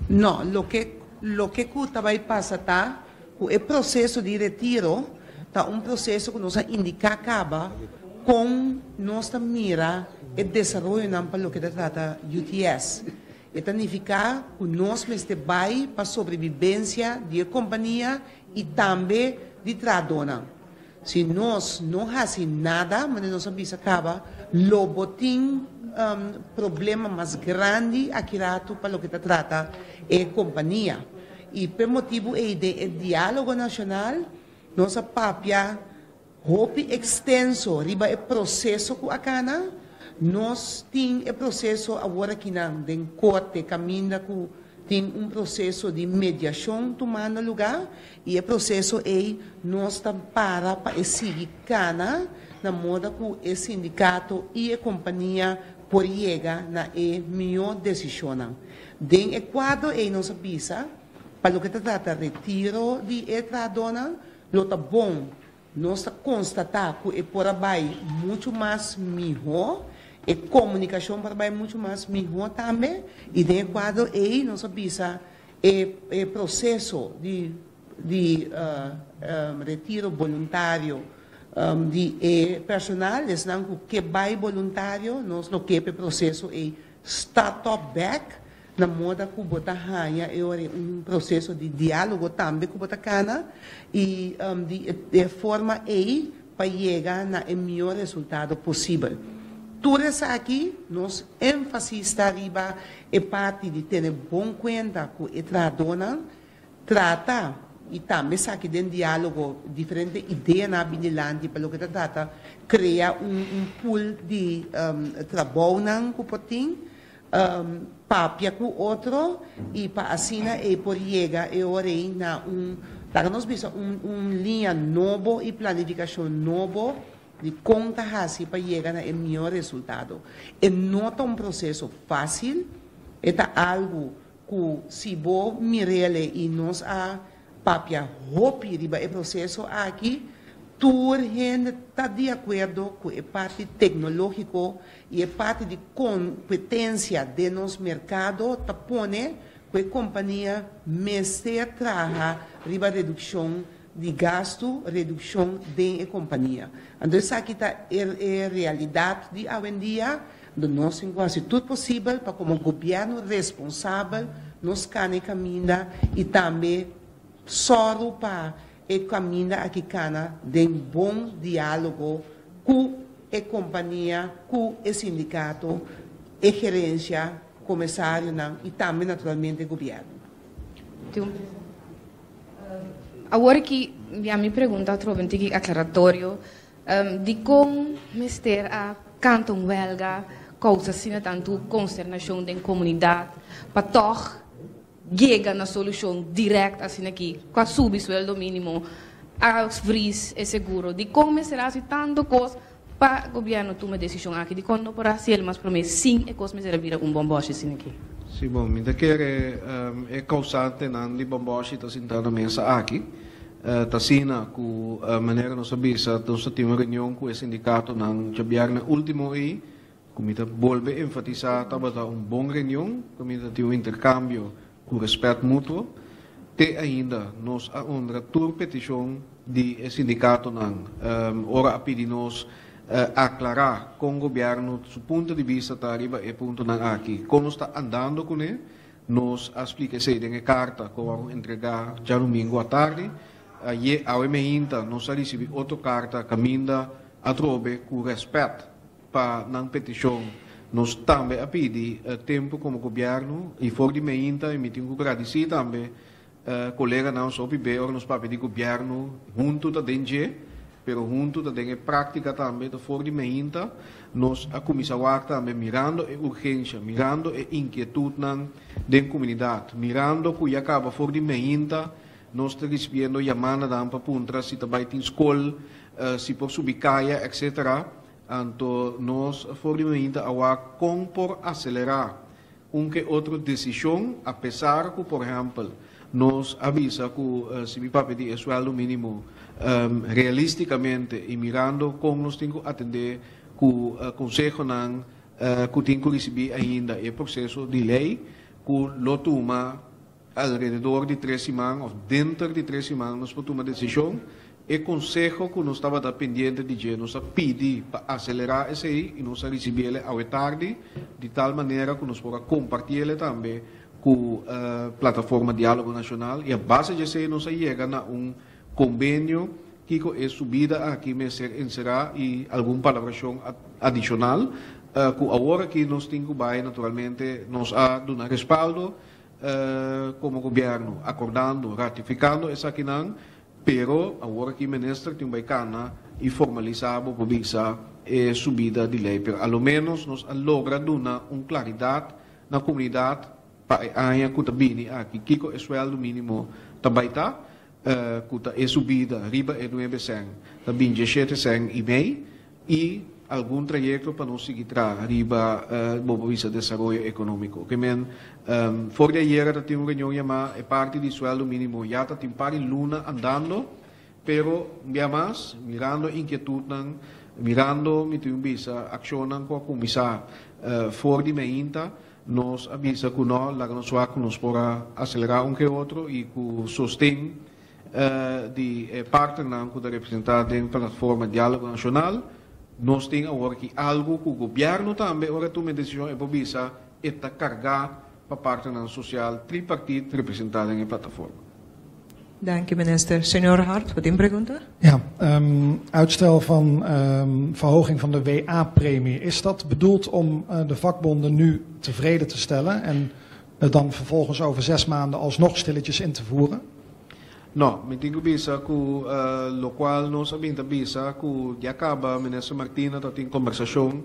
No, loke loke ku ta bai pasa ta Ku e proseso di retiro ta un proseso ku nos a indiká kaba kon nos ta mira e desaroyonan pa loke ta trata UTS. E ta nifiká ku nos mester bai pa sobrebibensia di e kompania i tambe di trahadónan. Si nos no hasi nada, manera nos a bisa kaba, lo bo tin problema mas grandi aki ratu pa loke ta trata e kompania. I p'e motibu ei den e Diálogo Nashonal nos a papia hopi ekstenso riba e proseso ku a kana. Nos tin e proseso awor akinan den korte kaminda ku tin un proseso di mediashon tumando lugá i e proseso ei nos ta para pa e sigui kana na moda ku e sindikato i e kompania por yega na e mihó desishonnan. Den e kuadro ei nos a bisa, pa loke ta trata retiro di e trahadónan, lo ta bon nos ta konstatá ku e por a bai muchu mas mihó, e komunikashon por a bai muchu mas mihó tambe, i den e kuadro ei nos a bisa e e proseso di di retiro boluntario di e personal, esnan ku ke bai boluntario nos lo ke pa e proseso ei Start up bek na moda ku bo ta haña e ora un proseso di diálogo tambe ku bo ta kana i di e forma ei pa yega na e mihó resultado posibel. Tur esaki nos énfasis ta riba e parti di tene bon kuenta ku e trahadónan Trata y tambe esaki den dialogo diferente ideanan a bini dilanti pa loke ta trata crea un un pool di trabounan cu por tin, papia cu otro y pa asina e por yega e ora ey na un laga nos bisa un un liña nobo y planificacion nobo di con ta haci pa yega na e mihor resultado. E no ta un proceso facil, e ta algo. Ku si bo mir'ele i nos a papia hopi riba e proseso aki, tur hende ta di akuerdo ku e parti teknológiko i e parti di kompetensia den nos merkado ta pone ku e kompania mester traha riba redukshon di gastu, redukshon den e kompania. Anto esaki ta e realidat di awendia. Do nos tin ku hasi tur posibel pa komo gobièrnu responsabel nos kana e kaminda i tambe sòru pa e kaminda aki kana den bon diálogo ku e kompania, ku e sindikato, e gerensia, komesarionan i tambe naturalmente gobièrnu. Awor ki ya mi pregunta atrobe un tiki aklaratorio. Dikon mester a kanta un wèlga kousa asina tantu konsternashon den komunidat pa tòg yega na solushon dirèkt asina ki ku a subi sueldo mínimo, a vris e seguro? Dikon mester a hasi tantu kos pa gobièrnu tuma e desishon aki? Dikon no por a hasi el mas promé sin e kos mester a bira un bòmbòshi asina ki? Sí, bon, mi ta kere e kousantenan di bòmbòshi ta sintá na mesa aki. Ta asina ku manera nos a bisa, nos ta tin un reunion ku e sindikatonan djabièrnè último ei, ku mi ta bolbe enfatisá tabata un bon reunion, ku mi ta tin un interkambio ku rèspèt mutuo. Te ainda nos a honra tur petishon di e sindikatonan ora a pidi nos aklará kon gobièrnu su punto di bista ta riba e puntonan aki, kon nos ta andando kuné. Nos a splika esei den e karta ku a wòrdu entregá djadumingu atardi. Aye awe meinta nos a risibí otro karta kaminda atrobe ku rèspèt pa nan petishon. Nos tambe a pidi tempu komo gobièrnu i for di meinta i mi tin ku gradisí tambe Koleganan hopi be ora nos papia di gobièrnu huntu ta den dje, pero huntu ta den e práktika tambe, ta for di meinta nos a kuminsá wak tambe mirando e urgensha, mirando e inkietutnan den komunidat, mirando ku ya kaba for di meinta nos ta risibiendo yamadanan pa puntra si ta bai tin skol, si por subi kaya etcetera. Anto nos for di meinta a wak kon por aselerá Un ke otro desishon, apesar ku por ehèmpel nos a bisa ku si mi papia di e suèldo mínimo realístikamente i mirando kon nos tin ku atendé ku konsehonan ku tin ku risibí ainda e proseso di lei ku lo tuma Alrededor di tres siman of denter di tres siman nos por tuma desishon. E konseho ku nos tabata pendiente di dje nos a pidi pa aselerá esei i nos a risibí el'e awe tardi di tal manera ku nos por a kompartí el'e tambe ku Plataforma Diálogo Nashonal i a base di esei nos a yega na un kombenio kiko e subida aki mester enserá i algun palabrashon adishonal ku awor aki nos tin ku bai naturalmente nos a duna respaldo Como gobierno acordando, ratificando esakinan, pero awor aki minister tin bay cana y formalisa bo por bisa e subida di ley. Pero a lo menos nos a logra duna un claridad na comunidad pa e aña cu ta bini aki kico e sueldo minimo ta bay ta, cu ta e subida riba e nuebe cen ta bin dieshete cen y mey. I algun trayekto pa nos sigui traha riba bo por bisa desaroyo ekonómiko. Ke men for di ayera ta tin un reunion yamá e parti di suèldo mínimo ya ta tin par di luna andando, pero un bia mas mirando e inkietutnan, mirando mi tin bisa akshonnan ku a kuminsá for di meinta, nos a bisa ku no laga nos wak ku nos por a aselerá un ke otro i ku sosten di e partnernan ku ta representá den Plataforma Diálogo Nashonal, nos tin awor aki algu ku gobièrnu tambe ora e tuma e desishon e por bisa e ta kargá pa partnernan sosial tripartit representá den e plataforma. Danki minister. Señor Hart, bo tin pregunta? Ja, uitstel van verhoging van de WA-premie. Is dat bedoeld om de vakbonden nu tevreden te stellen en het dan vervolgens over 6 maanden alsnog stilletjes in te voeren? No, mi tin ku bisa ku lokual nos a bin ta bisa ku ya kaba Minister Martina ta tin kombersashon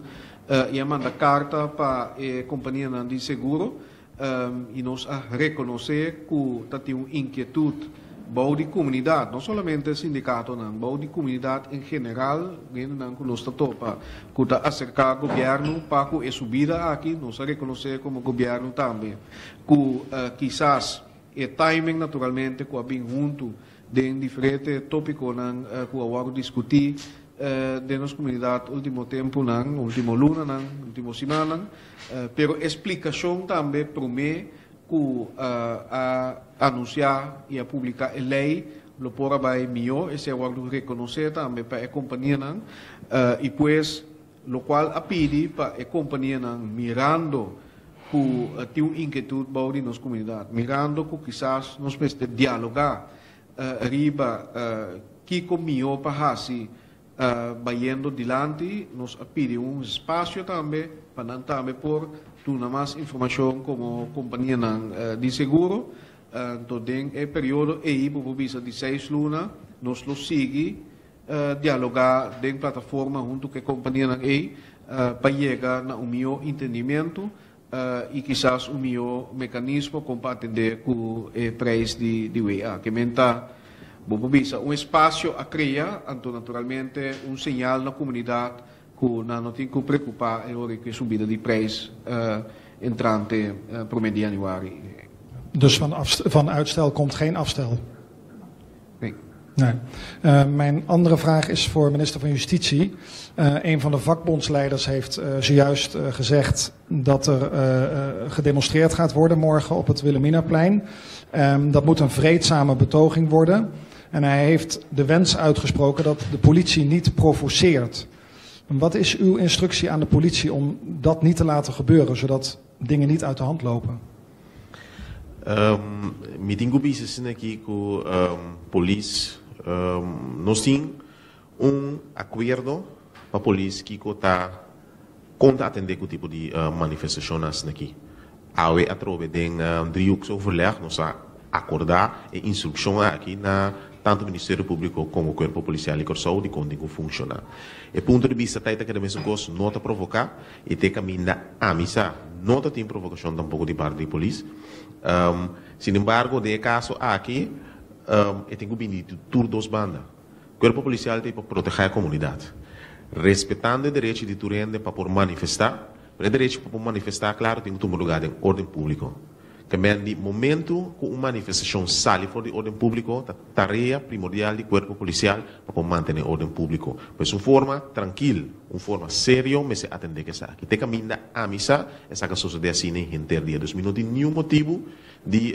i a manda karta pa e kompanianan di seguro i nos a rekonosé ku ta tin un inkietut Bou di komunidat, no solamente sindikatonan, bou di komunidat en general, hendenan ku nos ta topa ku ta aserká gobièrnu pa ku e subida aki, nos a rekonosé komo gobièrnu tambe ku kisas e timing naturalmente ku a bin huntu den diferente tópikonan ku a wòrdu diskutí den nos komunidat último tempunan, último lunanan, último simannan, pero e splikashon tambe promé ku a anunsiá i a publiká e lei lo por a bai mihó, esei a wòrdu rekonosé tambe pa e kompanianan i pues lokual a pidi pa e kompanianan mirando ku tin un inkietut bou di nos komunidat, mirando ku kisas nos mester dialogá riba kiko mihó pa hasi Bayendo dilanti nos a pidi un espasio tambe pa nan tambe por duna mas informashon komo kompanianan di seguro. Anto den e periodo ei bo por bisa di seis luna nos lo sigui dialogá den plataforma huntu ku e kompanianan ei pa yega na un mihó entendimiento i kisas un mihó mekanismo kon pa atendé ku e preis di WA. Ke men ta, bo por bisa, un espasio a krea, anto naturalmente un señal na komunidat ku nan no tin ku preokupá e ora ku e subida di preis entrante promé di yanüari. Dus van uitstel komt geen afstel? Nee. Nee. Mijn andere vraag is voor minister van Justitie. Een van de vakbondsleiders heeft zojuist gezegd dat er gedemonstreerd gaat worden morgen op het Wilhelminaplein. Dat moet een vreedzame betoging worden. En hij heeft de wens uitgesproken dat de politie niet provoceert. Wat is uw instructie aan de politie om dat niet te laten gebeuren, zodat dingen niet uit de hand lopen? Um, mi tin ku bisa asina aki ku um, polis um, nos tin un akuerdo pa polis kiko ta kon ta atendé ku tipo di uh, manifestashon asina aki. Awe atrobe den um, driehoeksoverleg nos a akordá e instrukshon aki na tantu Ministerio Públiko komo Kuerpo Polisial di Kòrsou di kon tin ku funshoná. E punto di bista ta e ta keda mesun kos, no ta provoká i te kaminda ami sa no ta tin provokashon tampoko di parti di polis. Sin embargo den e kaso aki e tin ku bini di tur dos banda. Kuerpo Polisial ta ei pa protehá e komunidat, respetando e derecho di tur hende pa por manifestá, pero e derecho pa por manifestá klaro tin ku tuma lugá den órden públiko. Ke men di momentu ku un manifestashon sali for di órden públiko, ta tarea primordial di kuerpo polisial pa por mantené órden públiko. Pues un forma trankil, un forma serio mester atendé ku esaki. Te kaminda ami sa, esaki a sosodé asina henter dia. Dus mi no tin niun motibu di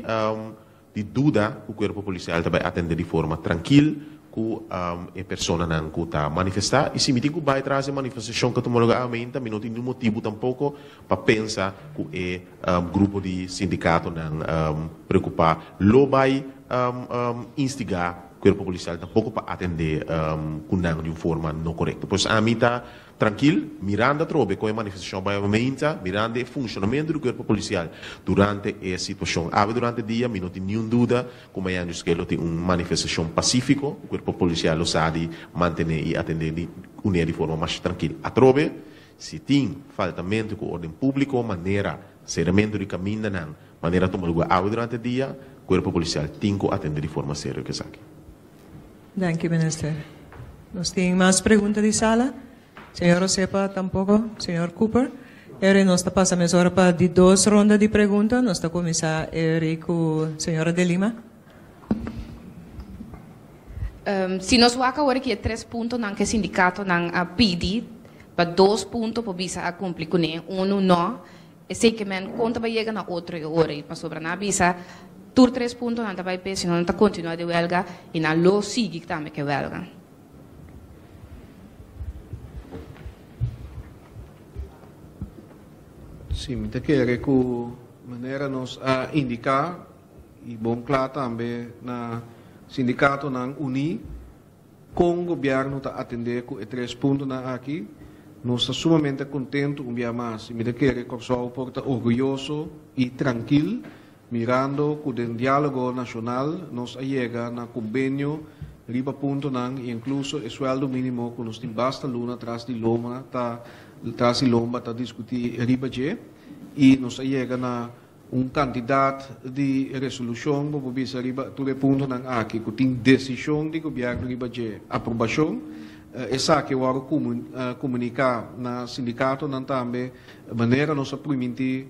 di duda ku kuerpo polisial ta bai atendé di forma trankil ku e personanan ku ta manifestá i si mi tin ku bai tras e manifestashon ku a tuma lugá awe-mainta mi no tin niun motibu tampoko pa pensa ku e grupo di sindikatonan preokupá lo bai instigá kuerpo polisial tampoko pa atendé ku nan di un forma no korekto. Pues ami ta Trankil, mirando atrobe kon e manifestashon bai aumenta, mirando e funshonamentu di kuerpo polisial durante e situashon awe durante dia, mi no tin niun duda ku mañana Dios ke lo tin un manifestashon pasífiko ku kuerpo polisial lo sa di mantené i atendé di kuné di forma masha trankil. Atrobe, si tin faltamentu ku orden públiko manera seramentu di kamindanan manera tuma lugá awe durante dia, kuerpo polisial tin ku atendé di forma serio ku esaki. Danki minister. Nos tin mas pregunta di sala? Señor Osepa tampoco? Señor Cooper? Eri nos ta pasa mesora pa di dos ronda di pregunta. Nos ta cuminsa eri cu señora De Lima. Um, si nos wak awor aki e tres puntonan ku e sindikatonan a pidi, pa dos punto por bisa a kumpli kuné, unu no. Esei ke men kon ta bai yega na otro e ora ei, pasobra nan a bisa tur tres puntonan ta bai p'e, si no nan ta kontinuá di wèlga i nan lo sigui tambe ku e wèlga. Sí, mi ta kere ku manera nos a indiká i bon kla tambe na sindikatonan uní, Kon gobièrnu ta atendé ku e tres puntonan aki? Nos ta sumamente kontentu un bia mas i mi ta kere Kòrsou por ta orguyoso i trankil mirando ku den Diálogo Nashonal nos a yega na kombenio riba puntonan i inkluso e suèldu mínimo ku nos tin basta luna tras di loma ta tras di lomba ta diskutí riba dje i nos a yega na. Un kantidat di resolushon bo por bisa riba tur e puntonan aki ku tin desishon di gobièrnu riba dje aprobashon. Esaki a wòrdu komuniká na sindikatonan tambe manera nos a primintí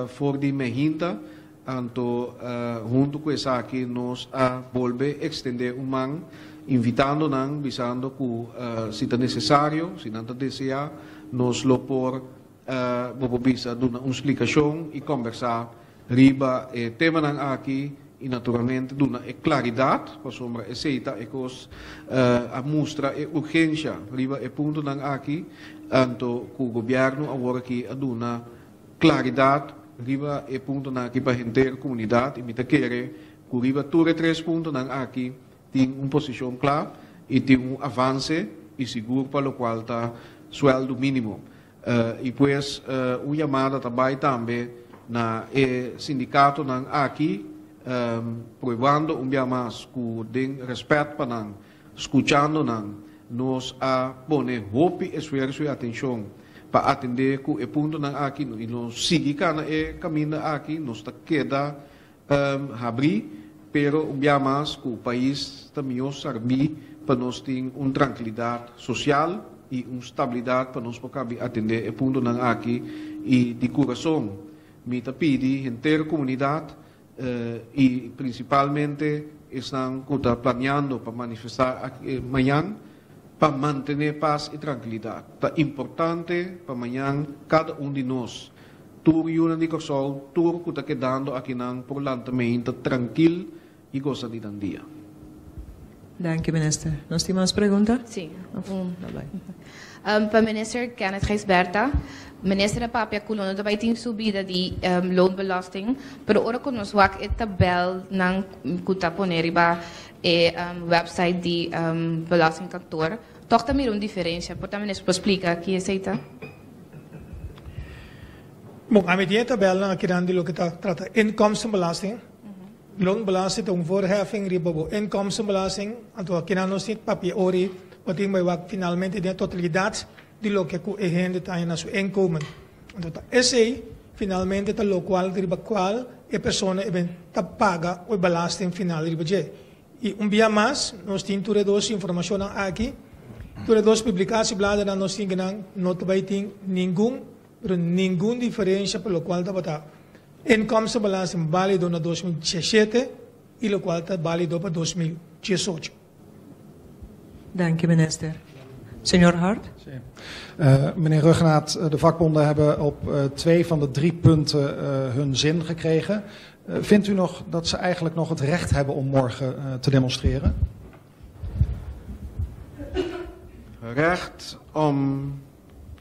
for di mehinta. Anto huntu ku esaki nos a bolbe ekstendé un man invitando nan bisando ku si ta nesesario, si nan ta deseá, nos lo por Bo por bisa duna un splikashon i kòmbersá riba e temanan aki i naturalmente duna e klaridat, pasobra esei ta e kos a mustra e urgensha riba e puntonan aki, anto ku gobièrnu awor aki a duna klaridat riba e puntonan aki pa henter komunidat i mi ta kere ku riba tur e tres puntonan aki Tin un posishon kla i tin un avanse i sigur pa lokual ta suèldu mínimo. I pues un yamada ta bai tambe na e sindikatonan aki, pruebando un bia mas ku den rèspèt pa nan, skuchando nan, nos a pone hopi esfuerso i atenshon pa atendé ku e puntonan aki i nos sigui kana e kaminda aki, nos ta keda Habrí, pero un bia mas ku pais ta mihó sarbí pa nos tin un trankilidat sosial i un stabilidat pa nos por kabi atendé e puntonan aki i di kurason mi ta pidi henter komunidat i prinsipalmente esnan ku ta planiando pa manifestá aki mañan pa mantené pas i trankilidat. Ta importante pa mañan kada un di nos Tur yunan di Kòrsou, tur ku ta kedando akinan por lanta meinta trankil i gosa di nan dia. Danki minister. Nos tin mas pregunta? Sí. Pa minister Kenneth Gijsbertha, minister a papia ku lo no ta bai tin subida di loonbelasting, pero ora ku nos wak e tabelnan ku ta pone riba e website di belastingkantoor, tòg ta mira un diferensha. Por ta minister por splika ki esei ta? Bon, ami tin e tabelnan akinan di loke ta trata inkomstenbelasting. Loonbelasting ta un voorheffing riba bo inkomstenbelasting. Anto akinan nos tin papia ori bo tin bai wak finalmente den e totalidat di loke ku e hende ta haña na su inkomen. Anto ta esei finalmente ta lokual riba kual e persona e ben ta paga e belasting final riba dje. I un bia mas, nos tin tur e dos informashonnan aki, tur e dos publikasiebladennan nos tin kinan, no ta bai tin ningun, pero ningun diferensha pa lokual tabata inkomstenbelasting bálido na 2017 i lokual ta bálido pa 2018. Danki minister. Señor Hart? Sí. Meneer Rhuggenaath, de vakbonden hebben op twee van de drie punten hun zin gekregen. Vindt u nog dat ze eigenlijk nog het recht hebben om morgen te demonstreren? Recht om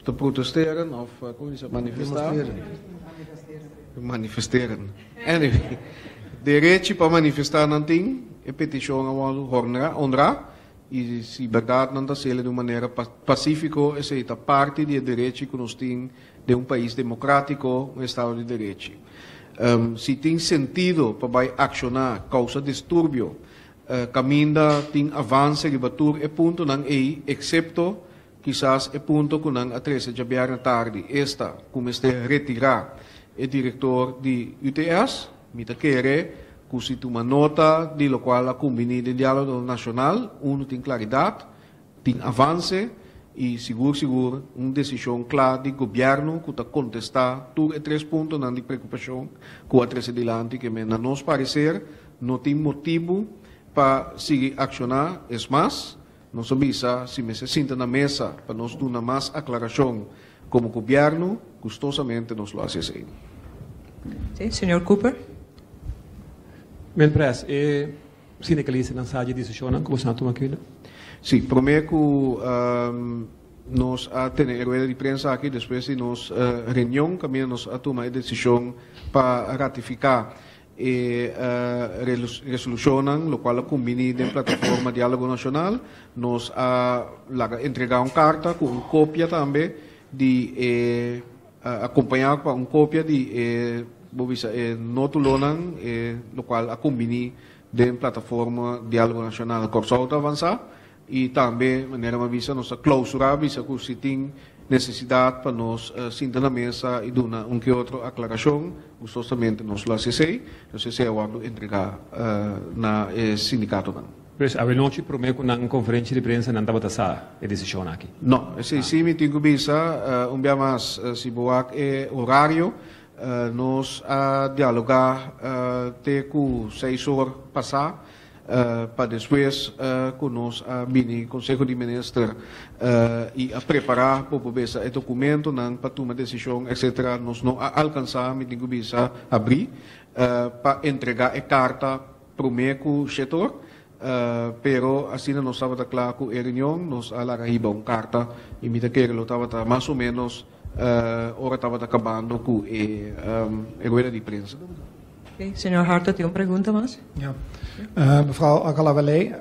te protesteren of hoe is het manifesteren? Manifesteren. Anyway, derecho pa manifestar nan tin, e peticion a wordo honra, y si berdad nan ta haciele di un manera pacífico, esey ta parti di e derecho cu nos tin den un pais democrático, un estado di derecho. Si tin sentido pa bay acciona, causa disturbio, caminda tin avance riba tur e puntonan ey, excepto kisas e punto cu nan a trece djabièrnè tardi, esta cu mester retira e director di UTS, mi ta kere cu si tuma nota di locual a cumbini den Dialogo Nacional, uno tin claridad, Tin avance y sigur sigur un decision cla di gobierno cu ta contesta tur e tres puntonan di preocupacion cu a trece dilanti ke men na nos parecer no tin motibo pa sigui acciona. Es mas, nos a bisa si mester sinta na mesa pa nos duna mas aclaracion como gobierno, gustosamente nos lo haci esey. Sí, señor Cooper. Men pres, e Sindikalistanan sa dje desishonnan ku boso a tuma kuida? Sí, promé ku nos a tene e rueda di prensa aki, despues di nos reunion kaminda nos a tuma e desishon pa ratifiká e resolushonnan lokual a kumbiní den plataforma Diálogo Nashonal, nos a laga entregá un karta ku un kopia tambe di e Acompañá pa un copia di e, bo bisa, e notulonan, e locual a cumbini den plataforma Dialogo Nacional Corsou ta avansa y tambe, manera mi a bisa, nos ta clausura bisa cu si tin nesesidat pa nos sinta na mesa i duna un ke otro aklarashon, gustosamente nos lo hasi esei. Nos esei a wòrdu entregá na e sindikatonan. Pues awenochi promé ku nan konferensha di prensa nan tabata sa e desishon aki? No, esei sí mi tin ku bisa. Un bia mas, si bo wak e orario, nos a dialogá te ku seis or pasá. Pa despues ku nos a bini Konseho di Minister i a prepará por por besa e dokumentonan pa tuma desishon etcetera nos no a alkansá, mi tin ku bisa, abrí pa entregá e karta promé ku shetor, pero asina nos tabata kla ku e reunion nos a laga hiba un karta i mi ta kere lo tabata mas o ménos ora tabata kabando ku e rueda di prensa. Oké, señor Harto tin un pregunta mas? Ja. Mevrouw Alcalá-Wallé,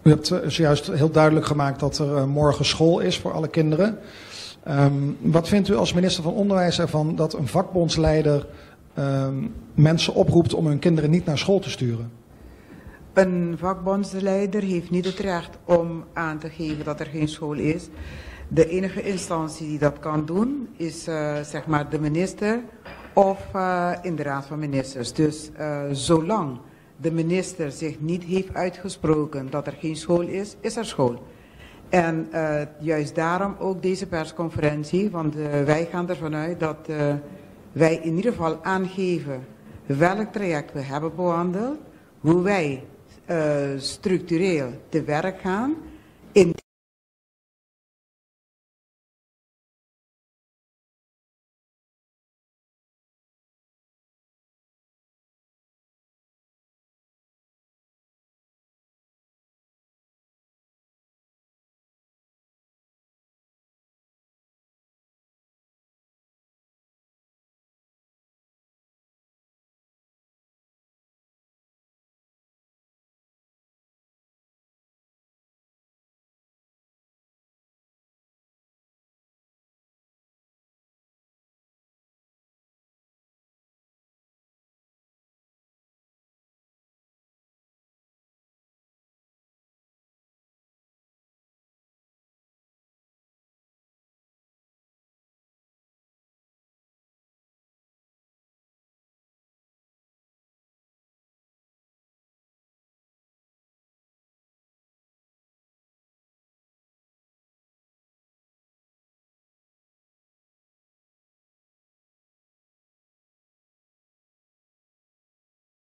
u hebt zojuist heel duidelijk gemaakt dat er morgen school is voor alle kinderen. Wat vindt u als minister van Onderwijs ervan dat een vakbondsleider mensen oproept om hun kinderen niet naar school te sturen? Een vakbondsleider heeft niet het recht om aan te geven dat er geen school is. De enige instantie die dat kan doen is zeg maar de minister of in de Raad van Ministers. Dus zolang de minister zich niet heeft uitgesproken dat er geen school is, is er school. En juist daarom ook deze persconferentie, want wij gaan ervan uit dat wij in ieder geval aangeven welk traject we hebben bewandeld, hoe wij structureel te werk gaan in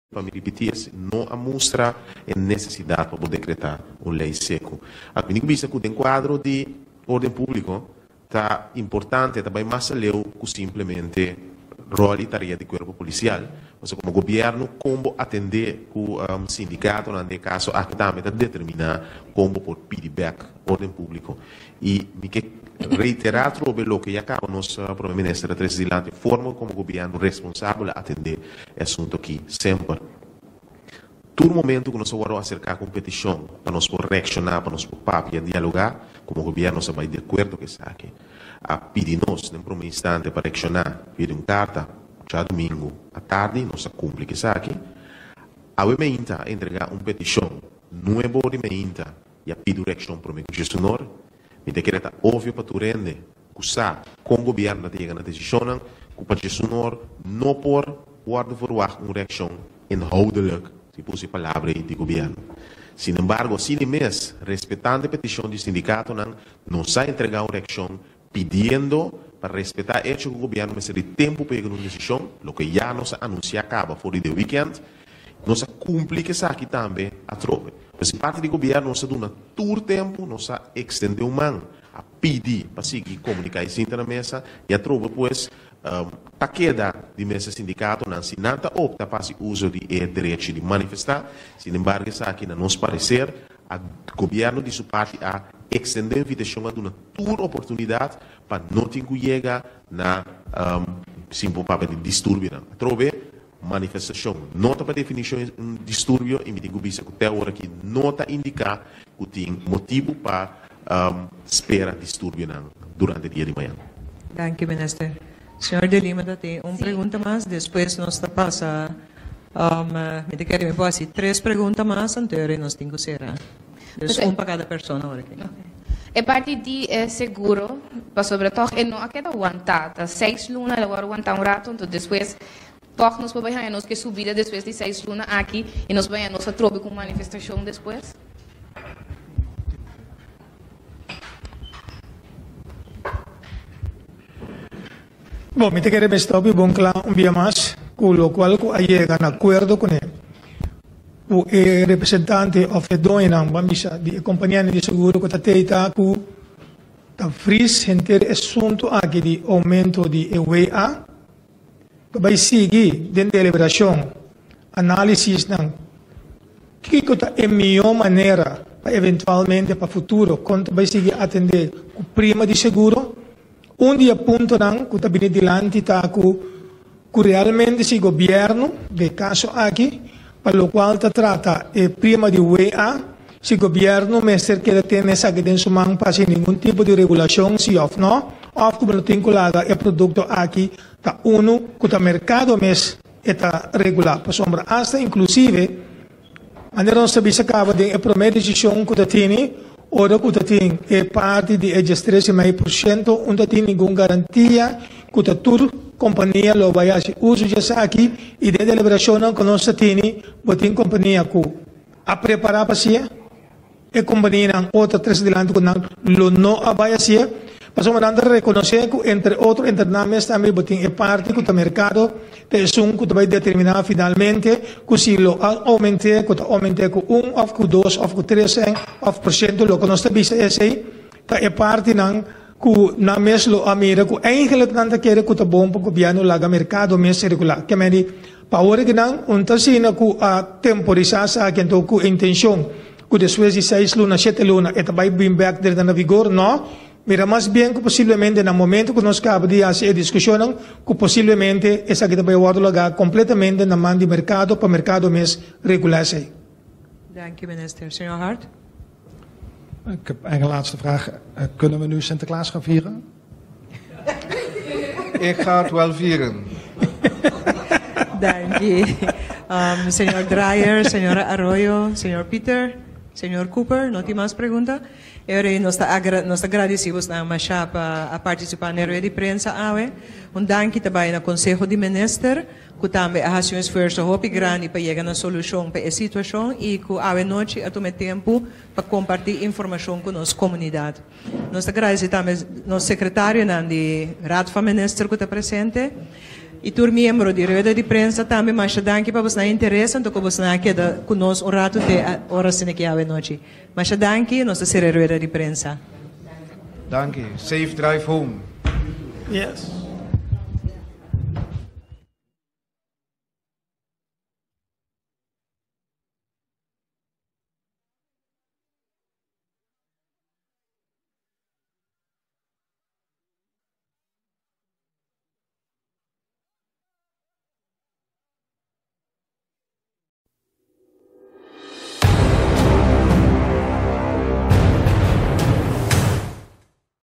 Pa mi ripití es no a mustra e nesesidat pa bo dekretá un lei seku. A mi tin ku bisa ku den kuadro di orden públiko ta importante ta bai mas aleu ku simplemente ròl i tarea di kuerpo polisial. Pasobra komo gobièrnu kon bo atendé ku sindikatonan den e kaso aki tambe ta determiná kon bo por pidi bèk orden públiko. I mi ke reiterá atrobe loke ya kaba nos Prome Minister a trese dilanti, forma komo gobièrnu responsabel a atendé e asuntu aki semper. Tur momentu ku nos a wòrdu aserká ku un petishon pa nos por reakshoná, pa nos por papia, dialogá, komo gobièrnu nos a bai di akuerdo ku esaki. A pidi nos den prome instante pa reakshoná via di un karta djadumingu atardi, nos a kumpli ku esaki. Awe meinta a entregá un petishon nuebo di meinta i a pidi un reakshon promé ku Jesunor. Mi ta kere ta obvio pa tur hende ku sa kon gobièrnu ta yega na desishonnan ku pa Jesunor no por wòrdu verwagt un reakshon inhoudelijk, si por usa e palabra ei, di gobièrnu. Sinembargo, asina mes, respetando e petishon di sindikatonan, nos a entregá un reakshon pidiendo pa respetá echo ku gobièrnu mester di tempu pa yega na un desishon, loke ya nos a anunsiá kaba for di de wikènt. Nos a kumpli ku esaki tambe atrobe. Pues di parti di gobièrnu nos a duna tur tempu, nos a ekstendé un man, a pidi pa sigui komuniká i sinta na mesa i atrobe pues ta keda di mesa sindikatonan si nan ta opta pa hasi uso di e derechi di manifestá. Sinembargo esaki na nos pareser a gobièrnu di su parti a ekstendé invitashon a duna tur oportunidat pa no tin ku yega na sin por papia di disturbionan. Atrobe Manifestashon no ta pa definishon un disturbio i mi tin ku bisa ku te awor aki no ta indiká ku tin motibu pa spera disturbionan durante dia di mañan. Danki Minister. Señor De Lima ta tin un pregunta mas, despues nos ta pasa, mi ta kere mi por hasi tres pregunta mas anto nos tin ku sera. Dus un pa kada persona awor aki. E parti di e seguro, pasobra tòg e no a keda wantá, ta seis luna el a wòrdu wantá un ratu, anto despues tòg nos por bai haña nos ku e subida despues di seis luna aki i nos bai haña nos atrobe ku un manifestashon despues. Bon, mi ta kere mester hopi bon kla un bia mas ku lokual ku a yega na akuerdo kuné ku e representante òf e doñonan, ban bisa, di e kompanianan di seguro ku ta teita ku ta vris henter e asuntu aki di oumento di e WA. Ta bai sigui den deliberashon, análisisnan, kiko ta e mihó manera pa eventualmente pa futuro kon ta bai sigui atendé ku prima di seguro. Un di e puntonan ku ta bini dilanti ta ku ku realmente si gobièrnu, den e kaso aki, pa lokual ta trata e prima di WA, si gobièrnu mester keda tene esaki den su man pa hasi ningun tipo di regulashon si òf nò, òf ku bo no tin ku laga e produkto aki ta unu ku ta merkado mes e ta regulá. Pasobra asta inklusive Manera nos ta bisa kaba den e promé desishon ku ta tini, ora ku ta tin e parti di e diestres i mei por shento, un ta tin ningun garantia ku ta tur kompania lo bai hasi uso di esaki i den deliberashonnan ku nos ta tini bo tin kompania ku a prepará pa hasié, E kompanianan otro tres dilanti ku nan lo no a bai hasié, pasobra nan ta rekonosé ku entre otro entre nan mes tambe bo tin e parti ku ta merkado ta esun ku ta bai determiná finalmente ku si lo a oument'é ku ta oument'é ku un òf ku dos òf ku tres sèn òf porshento. Loke nos ta bisa esei ta e partinan ku nan mes lo a mira ku eigenlik nan ta kere ku ta bon pa gobièrnu laga merkado mes regulá. Ke medi pa awor ki nan un ta asina ku a temporisá esaki anto ku intenshon ku despues di seis luna, shete luna e ta bai bin bèk drenta na vigor? No. Mira mas bien ku posiblemente na momento ku nos kaba di hasi e diskushonnan ku posiblemente esaki ta bai wòrdu lagá kompletamente na man di merkado pa merkado mes regulá esei. Danki minister. Señor Hart. Ik heb eigenlijk een laatste vraag. Kunnen we nu Sinterklaas gaan vieren? Ik ga het wel vieren. Danki. Um, señor Drayer, señora Arroyo, señor Pieter, señor Cooper, no tin mas pregunta? E nos ta agra nos ta gradisí bosnan mashá pa a partisipá na e rueda di prensa awe. Un danki ta bai na Konseho di Minister ku tambe a hasi un esfuerso hopi grandi pa yega na solushon pa e situashon i ku awe nochi a tuma e tempu pa kompartí informashon ku nos komunidat. Nos ta gradisí tambe nos sekretarionan di Raad van Minister ku ta presente i tur miembro di rueda di prensa tambe. Masha danki pa bosnan interes anto ku bosnan a keda ku nos un ratu te ora asina ki awe nochi. Masha danki, nos ta sera e rueda di prensa. Danki. Safe drive home. Yes.